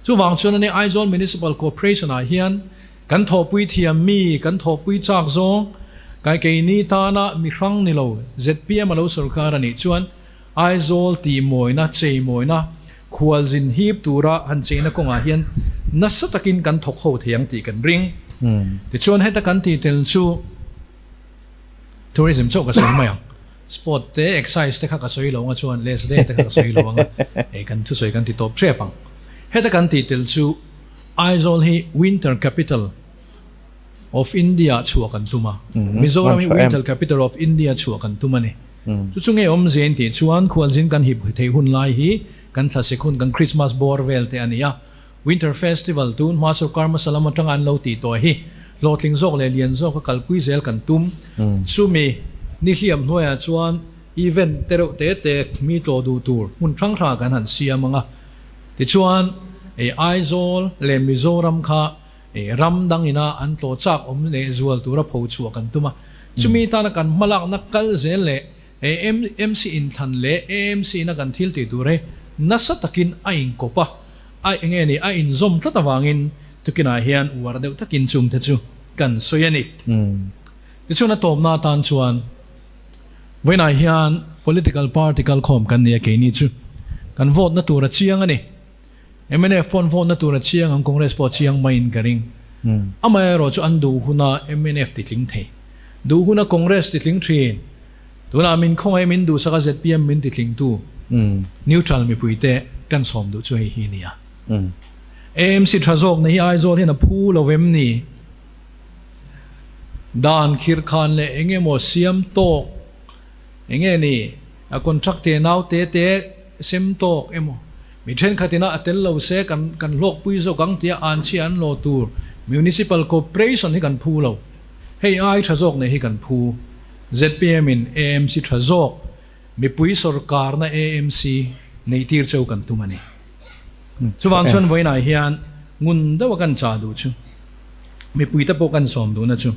Speaker 2: Chuvang chuan ani Aizawl Municipal Corporation ah hian kan thawhpui thiam mi, kan thawhpui chak zawng, kai keini tana mi hrang ni lo zpm a lo sorkar a nih chuan Aizawl tihmawina, cheimawina, khualzin hip tura han cheina kawngah hian nasa takin kan thawk ho thei ang tih kan ring. Tichuan heta kan tih tel chu Tourism chauh ka sawi mai ang. Sport te, excise te kha ka sawi lo anga chuan les day te kha ka sawi lo anga hei kan thusawi kan ti tawp tep ang. Heta kan tih tel chu Aizawl hi Winter Capital of India chhuah kan tum a, Mizoram hi Winter Capital of India chhuah kan tum a ni. Chu chu nge awmzia in tih chuan khualzin kan hip theih hun lai hi kan thlasik hun, kan Christmas bawr vel te a ni a. Winter Festival tun hma sorkar hmasa lam atanga an lo tih tawh hi hlawhtling zawk leh lian zawka kalpui zel kan tum. Chumi ni hliam hnuaiah chuan event te reuh te te mi tlawh duh tur hmun hrang hrangah kan han siam ang a. Tichuan, Aizawl leh Mizoram kha ram dang ina an tlawh chak awm leh zual tura pho chhuah kan tum a. Chumi tana kan hmalakna kal zel leh AMC inthlan leh AMC ina kan thil tih tur hi nasa takin a inkawp a, a enge ni a inzawm tlat avangin tukinah hian uar deuh takin chungte chu kan sawi a ni. Tichuan a tawpna atan chuan vawiinah hian political party kalkhawm kan ni a, keini chu kan vote na tur a chiang a ni. Mnf pawh an vote na tur a chiang ang, Congress pawh a chiang maiin ka ring. Amaherawh chu an duh huna mnf titling thei, duh huna Congress titling thin, tunah min khawngaih min duhsak a zpm min titlingtu neutral mipuite kan sawm duh chu hei hi a ni a. AMC tha zawkna hi Aizawl hian a phu lo em ni? Dan khirkhan leh eng emaw siam tawk eng nge ni a contract te nau te te sem tawk emaw mi thenkhat ina a tel lo se kan kan hlawkpui zawk ang tia an chhia an hlawh tur Municipal Corporation hi kan phu lo. Hei ai tha zawk nei hi kan phu. Zpm in AMC tha zawk mipui sawrkarna AMC neih tir cheu kan tum a ni. Chuvang chuan vawiinah hian ngun deuha kan chah duh chu mipui te pawh kan sawm duhna chu.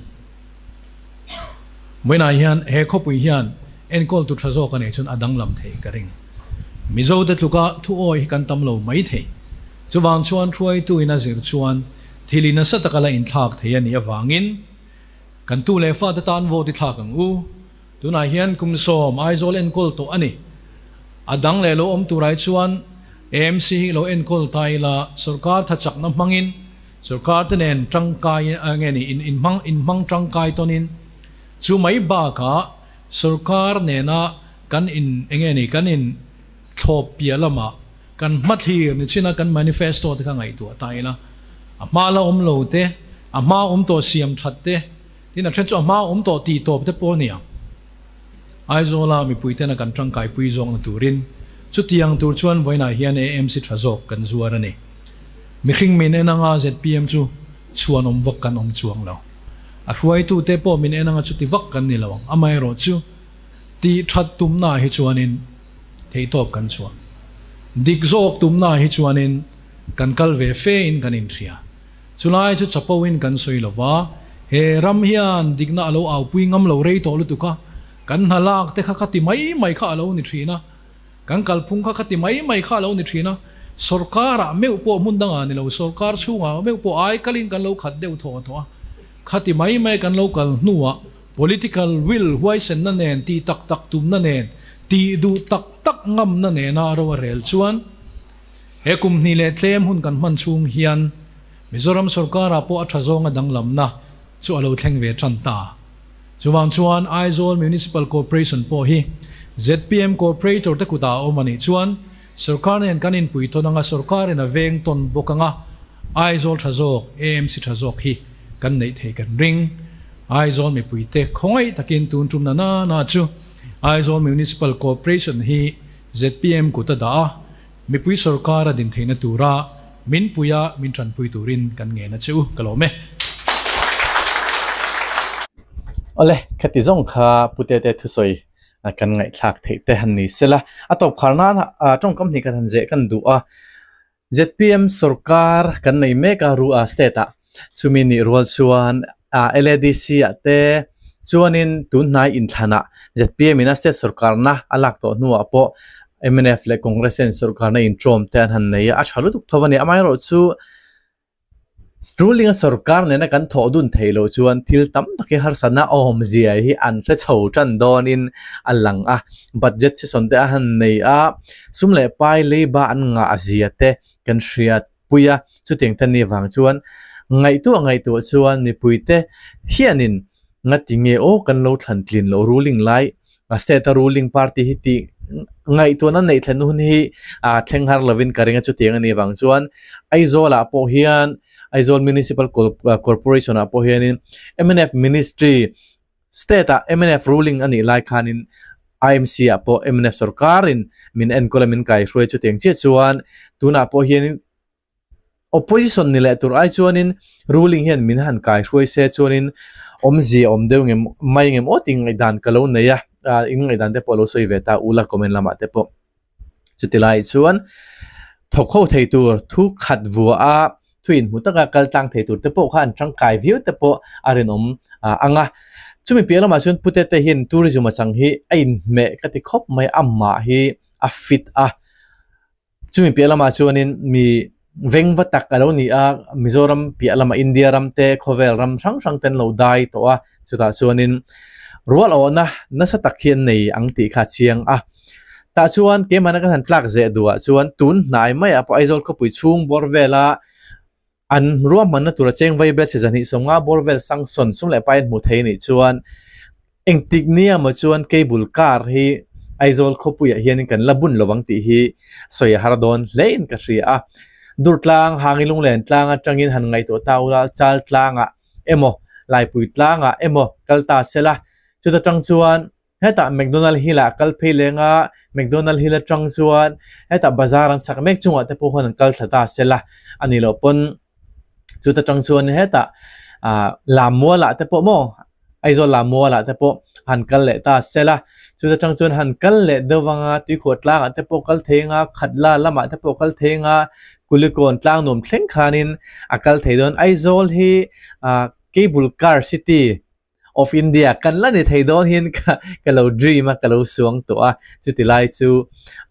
Speaker 2: Vawiinah hian he khawpui hian enkawltu tha zawk a neih chuan a danglam thei ka ring. Mizote tluka thu awi hi kan tam lo mai thei. Chuvang chuan hruaitu in a zir chuan thil i nasa taka la inthlak thei a nih avangin kan tu leh fate tan vote i thlak ang u. Tunah hian kum sawm Aizawl enkawl tawh a ni. A dang leh lo awm tur ai chuan AMC hi lo enkawl ta ila sorkar tha chakna hmangin Sorkar te nen tangkai nge ni in inhmang inhmang tangkai tawnin chu mai bakah sorkar nena kan in enge ni kan in thlawp piah lamah kan hmathlir ni china kan manifesto te kha ngaihtuah ta ila a hma la awm lo te a hma awm tawh siam that te tin a then chu a hma awm tawh tih tawp te pawh a ni ang. Aizawla mipui tena kan tangkaipui zawkna turin chutiang tur chuan vawiinah hian AMC tha zawk kan zuar a ni. Mihring min en anga zpm chu chhuan awm vak kan awm chuang lo. A hruaitute pawh min en anga chuti vak kan ni lo ang. Amaherawhchu, tih that tumnaah hi chuanin theihtawp kan chhuah. Dik zawk tumnaah hi chuanin kan kal ve fe in kan inhria. Chulai chu chapo in kan sawi lo va, he ram hian dikna a lo aupui ngam lo rei tawh lutuk a, kan hna lak te kha kha ti mai mai kha a lo ni thin a, kan kalphung kha kha ti mai mai kha a lo ni thin a, sorkarah meuh pawh hmun dangah ni lo, sorkar chhungah meuh pawh ai kalin kan lo khat deuh thawh thawh a, kha ti mai mai kan lo kal hnuah political will huaisenna nen tih tak tak tumna nen, tih duh tak tak ngamna nena ro a rel chuan, He kum hnih leh tlem hun kan hman chhung hian Mizoram sorkarah pawh a tha zawnga danglamna chu a lo thleng ve tan ta. Chuvang chuan Aizawl Municipal Corporation pawh hi zpm Corporator te kutah a awm a nih chuan sorkar nen kan inpui tawn anga sorkarin a veng tawn bawk anga Aizawl tha zawk, AMC tha zawk hi kan neih theih kan ring. Aizawl mipuite khawngaih takin tun tum na na na chu Aizawl Municipal Corporation hi zpm kut a dah a, Mipui sorkar a din theihna tura min puia min tanpui turin kan ngen a che u, ka lawm e.
Speaker 1: Awle, khati zawng kha Pu Tete thusawi kan ngaihthlak theih te han ni sela. A tawp khar nan tawngkam hnih khat han zeh kan duh a. Zpm sorkar kan nei mek a ru a state ah chumi nih rual chuan LADC ah te chuanin tun hnai inthlanah zpm in a state sorkarna a lak tawh hnuah pawh mnf leh Congress hian sorkarna intawm te an han nei a, a tha lutuk tho a ni. Amaherawhchu ruling a sorkar nena kan thawh dun theih loh chuan thil tam tak hi harsatna awmzia hi an hre chho tan dawnin a lang a, budget session te a han nei a, sum leh pai leiba an ngah zia te kan hriat pui a, chutiang te ni vang chuan ngaihtuah ngaihtuah chuan mipuite hianin ngati nge aw kan lo thlan tlin loh ruling lai a state a ruling party hi tih ngaihtuahna neih thlen hun hi a thleng har lovin ka ring a chutiang a nih vang chuan Aizawl ah pawh hian Aizawl Municipal Corporation ah pawh hianin mnf ministry state ah mnf ruling a nih lai khanin IMC ah pawh mnf sorkarin min enkawl a min kaihruai chutiang chiah chuan tunah pawh hianin Opposition ni leh tur ai chuanin ruling hian min han kai hruai se chuanin awmzia awm deuh ngem mai ngem aw tih ngaihdan ka lo nei a, in ngaihdan te pawh lo sawi ve ta ula comment lamah te pawh. Chuti lai chuan thawk ho thei tur thu khat vua a thu inhmu taka kal tlang thei tur te pawh kha an tangkai viau te pawh a rinawm ang a. Chumi piah lamah chuan Pute te hian tourism a chang hi a inhmeh ka ti khawp mai amah hi a fit a. Chumi piah lamah chuanin mi vengva tak a lo ni a, Mizoram piah lamah India ram te khawvel ram hrang hrang te an lo dai tawh a, chutah chuanin rual awhna nasa tak hi an nei ang tih kha a chiang a. Tah chuan keimahna kan han tlak zeh duhah chuan tun hnai maiah pawh Aizawl khawpui chhung bawr vela An ruahmanna tura cheng vai bel chhe zahnih 50 bawr vel sanction sum leh pai an hmuh thei anih chuan engtik nia maw chuan cable car hi Aizawl khawpuiah hianin kan la bun lo ang tih hi sawi a har dawn hle in ka hria a. Durtlang, Hangi Lunglen tlang atangin han ngaihtuah ta ula Chal tlangah emaw Laipui tlangah emaw kal ta sela chuta tang chuan Hetah McDonald Hill ah kal phei leng a, McDonald Hill atang chuan hetah bazar an sak mek chungah te pawh khuan an kal thla ta sela a nih loh pawn chuta tang chuan hetah ah Lammual ah te pawh maw Aizawl Lammual ah te pawh han kal leh ta sela chuta tang chuan han kal leh deuh anga tuikhuah tlangah te pawh kal thei anga Khatla lamah te pawh kal thei anga Kulikawn tlang nuam thleng khanin a kal thei dawn Aizawl hi ah Cable Car City. of India kan la ni thei dawn hian ka ka lo dream a ka lo suang tawh a chuti lai chu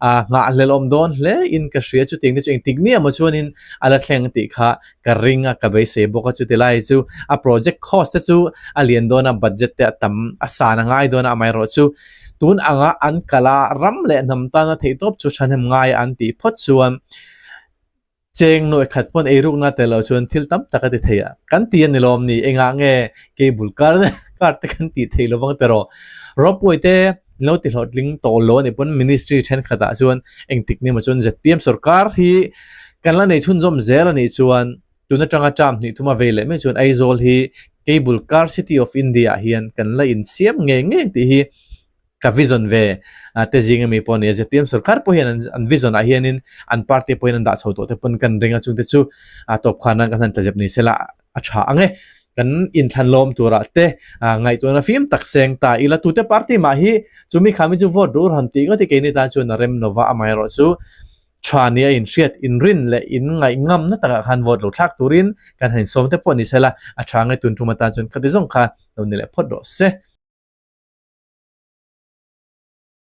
Speaker 1: a nghahhlelh awm dawn hle in ka hria chutiang te chu engtik ni emaw chuanin a la thleng tih kha ka ring a ka beisei bawk a chuti lai chu a project cost te chu a lian dawn a budget te a tam a san a ngai dawn a amaherawh chu tun anga an kal a ram leh hnam tana theihtawp chu thahnem ngai an tih phawt chuan Cheng nuaih khat pawn eirukna tel loh chuan thil tam tak a ti thei a, kan ti a ni lawm ni, engah nge cable car car te kan tih theih lovang te rawh. Ropeway te lo ti hlawhtling tawh lo a nih pawn ministry thenkhatah chuan engtik ni emaw chuan zpm sorkar hi kan la nei chhunzawm zel a nih chuan tun atanga term hnih thuma vei leh mai chuan Aizawl hi cable car city of India ah hian kan la insiam ngei ngei tih hi ka vision ve te zing ami pawh a ni a, zpm sorkar pawh hian an vision ah hianin an party pawhin an dah chho tawh te pawn kan ring a chungte chu a tawp khan an kan han tlazep ni sela a tha ang e kan inthlan lawm turah te ngaihtuahna fim tak seng ta ila tute party mah hi chumi khami chu vote ru han tih ngawt hi keini tan chuan a rem lova amaherawh chu tha nia inhriat inrin leh in ngaih ngamna takah khan vote lo thlak turin kan han insawm te pawh ni sela a tha nge tun tum atan chuan khati zawng kha lo ni leh phawt rawh se.